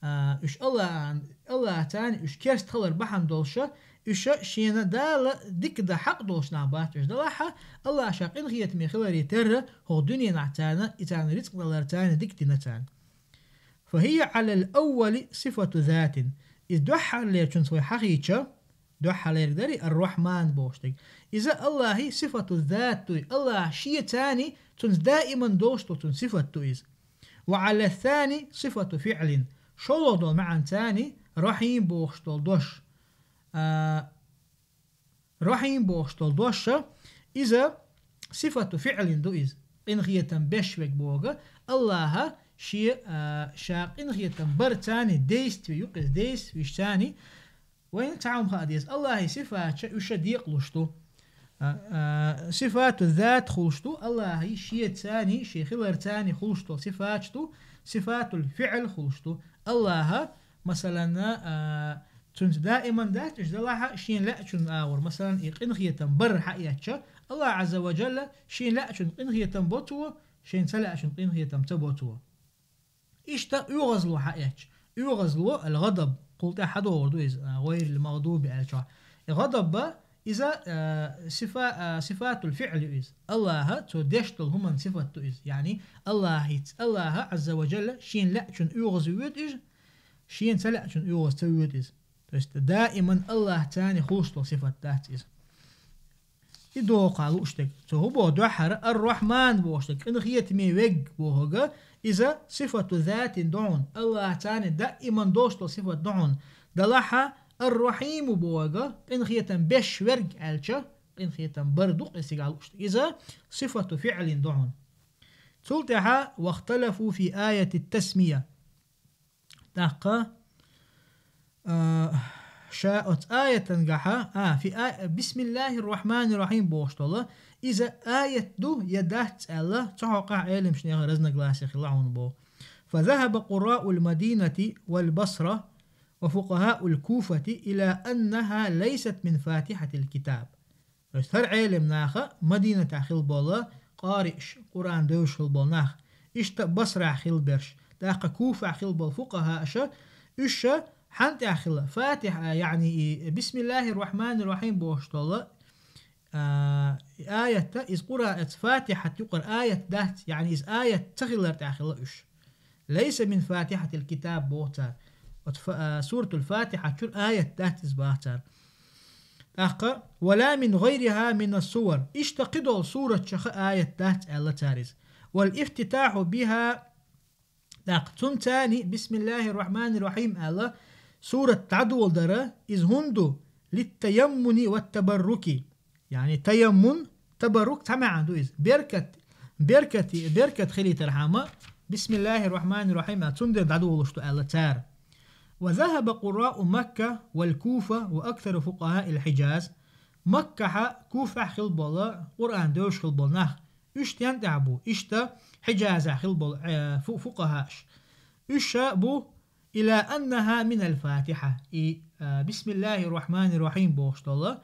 а, уьш Аллахьан, Аллахьцани уьш керст хилар бахьана долуша, уьш шена Дала дика дан хьакъ долуш нах бац уьш. Делахьа, Аллах ша къинхетаме хиларе терра, хӀокху дуьненахь царна, и царна рицкъ далар царна дика дина царна. Фа хӀия Ӏалал аввали сифату затин. Иза дуьххьарлерчунца вай хьахийча, дуьххьарлерг дарий, Ар-Рахьман бохуш дерг. Иза Аллахьи сифату зат дуй, Аллах шен царни цунца даиман долуш ду, цунна сифат ду иза. Ва Ӏалассани сифату фиӀлин. ШолгӀа долу маьӀан царни Рахьим бохуш долу дош. А, Рахьим бохуш долу доша, иза сифату фиӀлин ду иза. Къинхетам беш верг боху, Аллаха шен, а, ша къинхетам бар царни действие ю, иза действиеш царни. Вайна цхьа хӀума хаа деза, Аллахьи сифаташа уьш декъалуш ду. А, а, сифату зат хуьлуш ду, Аллахьи шен царни, шен хилар царни хуьлуш долу сифаташ ду, сифатул фиӀл хуьлуш ду. Аллаха, масалан, а, цуьнца даиман дац уьш, делахьа шен лаьачун агӀор, масалан, и къинхетам бар хьаэцча, Аллах Ӏазза ва Джалла шен лаьачун къинхетам бо цо, шен ца лаьачун къинхетам ца бо цо. Иштта оьгӀазло хьаэцча, оьгӀазло, ал-гӀадаб, кхул тӀаьхьа догӀур ду иза, а, гӀайрил магӀдуби аьлла чохь. И гӀадаб ба, иза, а, сифа-, а, сифатул фиӀл ю иза. Аллаха цо деш долу хӀуман сифат ду иза. Яъни Аллахьиц-, Аллаха Ӏазза ва Джалла шен лаьачун оьгӀаз воьду иза, шен ца лаьачун оьгӀаз ца воьду иза. То есть даиман Аллах царни хуьлуш долу сифат дац иза. И доху хьан лууш дерг. Цо хӀун боху дуьххьара, Ар-Рахьман бохуш дерг, къинхетаме верг бохуга, иза сифату затин ду хьуна, Аллах царни даиман долуш долу сифат ду хьуна. Далахьа, Ар-Рахьиму бохуга, къинхетам беш верг аьлча, къинхетам бар ду, къисигахь лууш дерг. Иза сифату фиӀлин ду хьуна. Цул тӀаьхьа, вахталафу фи аятит тасмия. ТӀаккха, а, ша оцу аятангахьа, а, фи а-, бисмиллахир рахманир рахим бохуш долу, иза аят ду я дац аьлла, цу хьокъехь Ӏеламчу нехан разногласие хилла хьуна боху. Фа захаба къурраул Мадинати вал Басра ва фукъахаул Куфати ила аннаха лайсат мин фатихатил китаб. То есть хӀара Ӏелам наха Мадинатехь хилла болу къариаш, Къуръан девзаш хилла болу нах, иштта Басрахь хилла берш, тӀаккха Куфахь хилла болу фукъахаша, уьш ша хьан тӀехь хилла? Фатиха, яъни и бисмиллахир рахманир рахим бохуш долу, а, и аятта, иза Къуръан, эца Фатихат юкъара аят дац, яъни иза аят ца хилар тӀехь хилла уьш. Лайса мин фатихатил китаб боху цара. Оцу фа-, а, суратул Фатиха чуьра аят дац иза боху цара. ТӀаккха, вала мин гӀайриха мина сур. Иштта кхидолу суратчаха аят дац аьлла цара иза. Вал ифтитаху биха, тӀаккха цунцани, бисмиллахир рахманир рахим аьлла, сурат дӀадоладара, иза хӀунда ду? Литтаяммуни ваттабарруки. Яъни таяммун, табаррук цхьа маьӀна ду иза. Беркат, беркати, беркат хилийтархьама, бисмиллахир рахманир рахим аьлла, цундела дӀадолуш ду аьлла цара. Ва захаба къурраъу Макка вал Куфа ва аксару фукъахаил Хьиджаз. Маккахьа, Куфахь хила бола Къуръан девзаш хила бола нах, уьш тен тӀехь бу, иштта Хьиджазахь хила бола, э, фу-, фукъахӀаш. Уьш ша бу, إلى أنها من الفاتحة. И, э, بسم الله الرحمن الرحيم бохуш долу,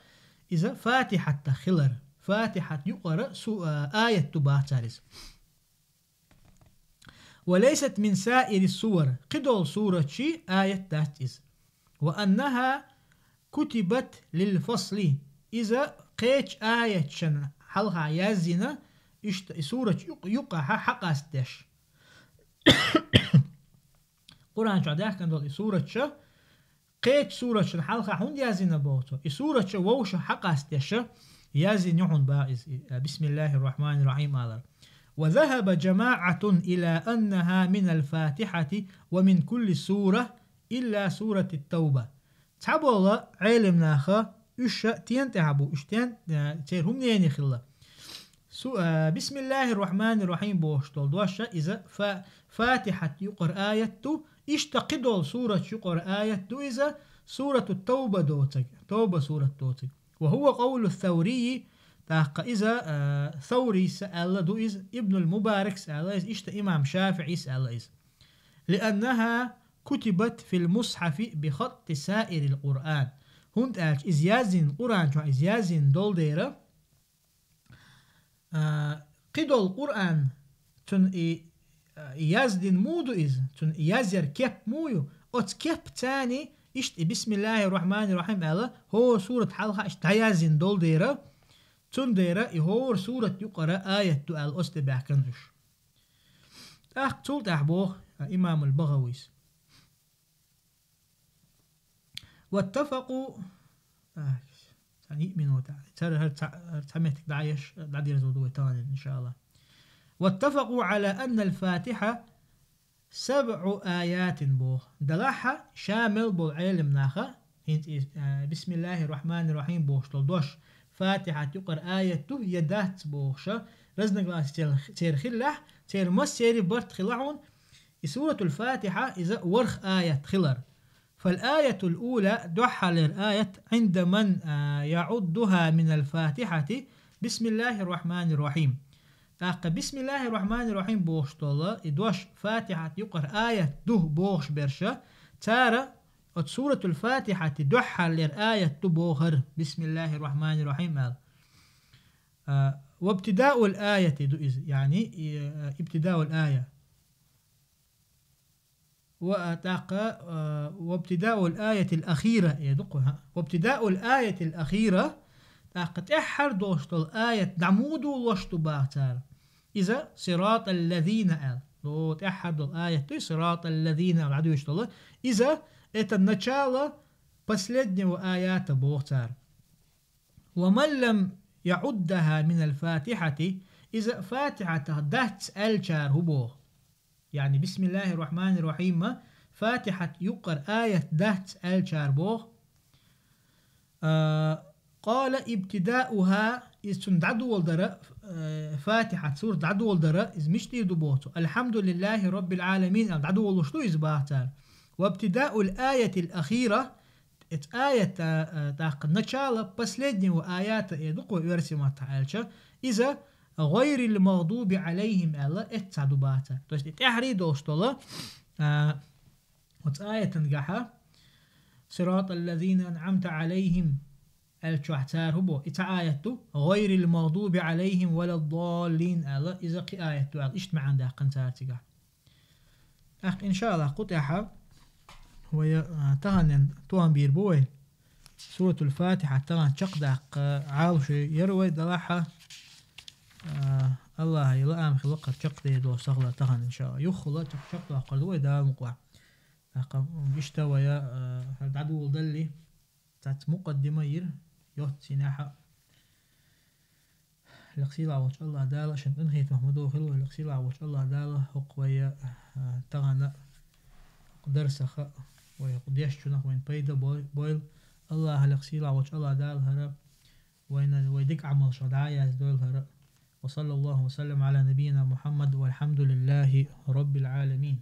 иза Фатихьаттах хилар. Фатихьат юкъара су-, э, аят ду бахцар иза. وليست من سائر السور, кхидолу суратчий аят дац иза. وأنها كتبت للفصل, иза кхечу аятшан хьалха яздина, иштта и суратчу юкъ-, юкъахьа хьакъастдеш. Къуръан чохь даьхкина долу и суратча, кхечу суратшан хьалха хӀунда яздина боху цо? И суратча вовша хьакъастдеша яздина ю хьуна бах иза, и, а, بسم الله الرحمن الرحيم алар. وذهب جماعة إلى أنها من الفاتحة ومن كل سورة إلا سورة التوبة. Цхьаболу Ӏелам наха уьш ша тен тӀехь бу, уьш тен, а, церан хӀуманене хилла. Су-, а, بسم الله الرحمن الرحيم бохуш долу дош ша иза фа-, Фатихьат юкъара аят ду, иштта кхидолу суратчу юкъара аят ду иза, Сурату Тауба доцург, Тауба сурат доцург. وهو قول الثوري, тӀаккха иза, а, Саурийс аьлла ду иза, Ибнул Мубаракс аьлла иза, иштта имам ШафиӀийс аьлла иза. لأنها كتبت في المصحف بخط سائر القرآن. ХӀунда аьлча иза яздина, Къуръан чохь иза яздина долу дера, а, кхидолу Къуръан, цунна и, а, яздина муха ду иза, цунна и язъяр кеп муха ю, оцу кеп царний иштта и بسم الله الرحمن الرحيم аьлла, хӀора сурат хьалха иштта дӀаяздина долу дера, цундела и хӀора сурат юкъара аят ду аьлла оцу тӀе баьхкина уьш. ТӀаккха цул тӀаьхьа боху, а, имамул БагӀавис. واتفقوا, так, цхьа йиъ минута. Цара хӀара цхьа, хӀара цхьа меттиг дӀаеш, дӀадерзо ду вай тахана, иншаалла. واتفقوا على أن الفاتحة سبع آيات боху. Делахьа ша мел болу Ӏелам наха, хӀинца и, а, بسم الله الرحمن الرحيم бохуш долу дош, Фатихьат юкъара аят ду я дац бохуша, разногласи цер-, церан хиллехь, церан массеран барт хилла хьуна, и Суратул Фатиха иза ворхӀ аят хилар. فالآية الأولى, дуьххьарлера аят, عند من, а, يعدها من الفاتحة بسم الله الرحمن الرحيم. ТӀаккха بسم الله الرحمن الرحيم бохуш долу, и дош Фатихьат юкъара аят ду бохуш берша, цара оцу Суратул Фатихьати дуьххьарлера аят ду бохура, بسم الله الرحمن الرحيم аьлла. А, وابتداء الآية ду иза, яъни, и, а, ابتداء الآية. Ва, а, тӀаккха, а, وابتداء الآية الأخيرة, э, ду-кх, хӀа. وابتداء الآية الأخيرة, тӀаккха тӀаьххьара долуш долу аят дӀа муха долуш ду бах цара. Иза صراط الذين аьлла. О, тӀаьххьара долу аят ду, صراط الذين аьлла, дӀадуьйш долу. Иза, это начало последнего аята боху цара. ومن لم يعدها من الفاتحة, иза Фатихьатах дац аьллачара хӀун боху? Яъни, بسم الله الرحمن الرحيم-ма Фатихьат юкъара аят дац аьллачара боху. А, قال ابتداؤها, иза цунна дӀадоладара, э, Фатихьат сурат дӀадоладара, иза мича тӀера ду боху цо? الحمد لله رب العالمين аьлла дӀадолуш ду иза бах цара. وابتداء الآية الأخيرة, эцу аята, а, тӀаккха начало последнего аята, э, ду-кх оьрсийн маттахь аьлча, иза غير المغضوب عليهم аьлла, эццахь ду бах цара. То есть и тӀаьххьарий долуш долу, а, оцу аятан гахьа صراط الذين أنعمت عليهم аьлла чохь цара хӀун боху? И цхьа аят ду, غير المغضوب عليهم ولا الضالين аьлла, иза кхин аят ду аьлла, иштта маьӀна даьккхина цара цигахь. ТӀаккха, иншааллахь, кху тӀехьа вай, а, таханлерниг тоам бийр бу вай. Суратул Фатихьа тахана чекхдаккха Ӏалашо яр вай, делахь а, а, Аллахьан лаам хилла кхара чекхдер долуш сахлар тахана, иншааллахь. Юххехула чекх-, чекхдоккхур ду вай Дала мукъалахь. ТӀаккха, м, иштта вай, а, хӀара дӀадоладале, цхьацца мукъаддима йира, йоццинехь а. Лекха сийлахь волчу Аллахь Дала шен къинхетамах ма дохийла вай, лекха сийлахь волчу Аллахь Дала хӀокху вай, а, тахана хӀокху дарсаха вай хӀокху дешчунах вайна пайда бой-, бойла. Аллахь, лекха сийлахь волчу Аллахь Дала хӀара вайна, вай дика Ӏамалшах дӀа а яздойла хӀара. وصلى الله وسلم على نبينا محمد والحمد لله رب العالمين.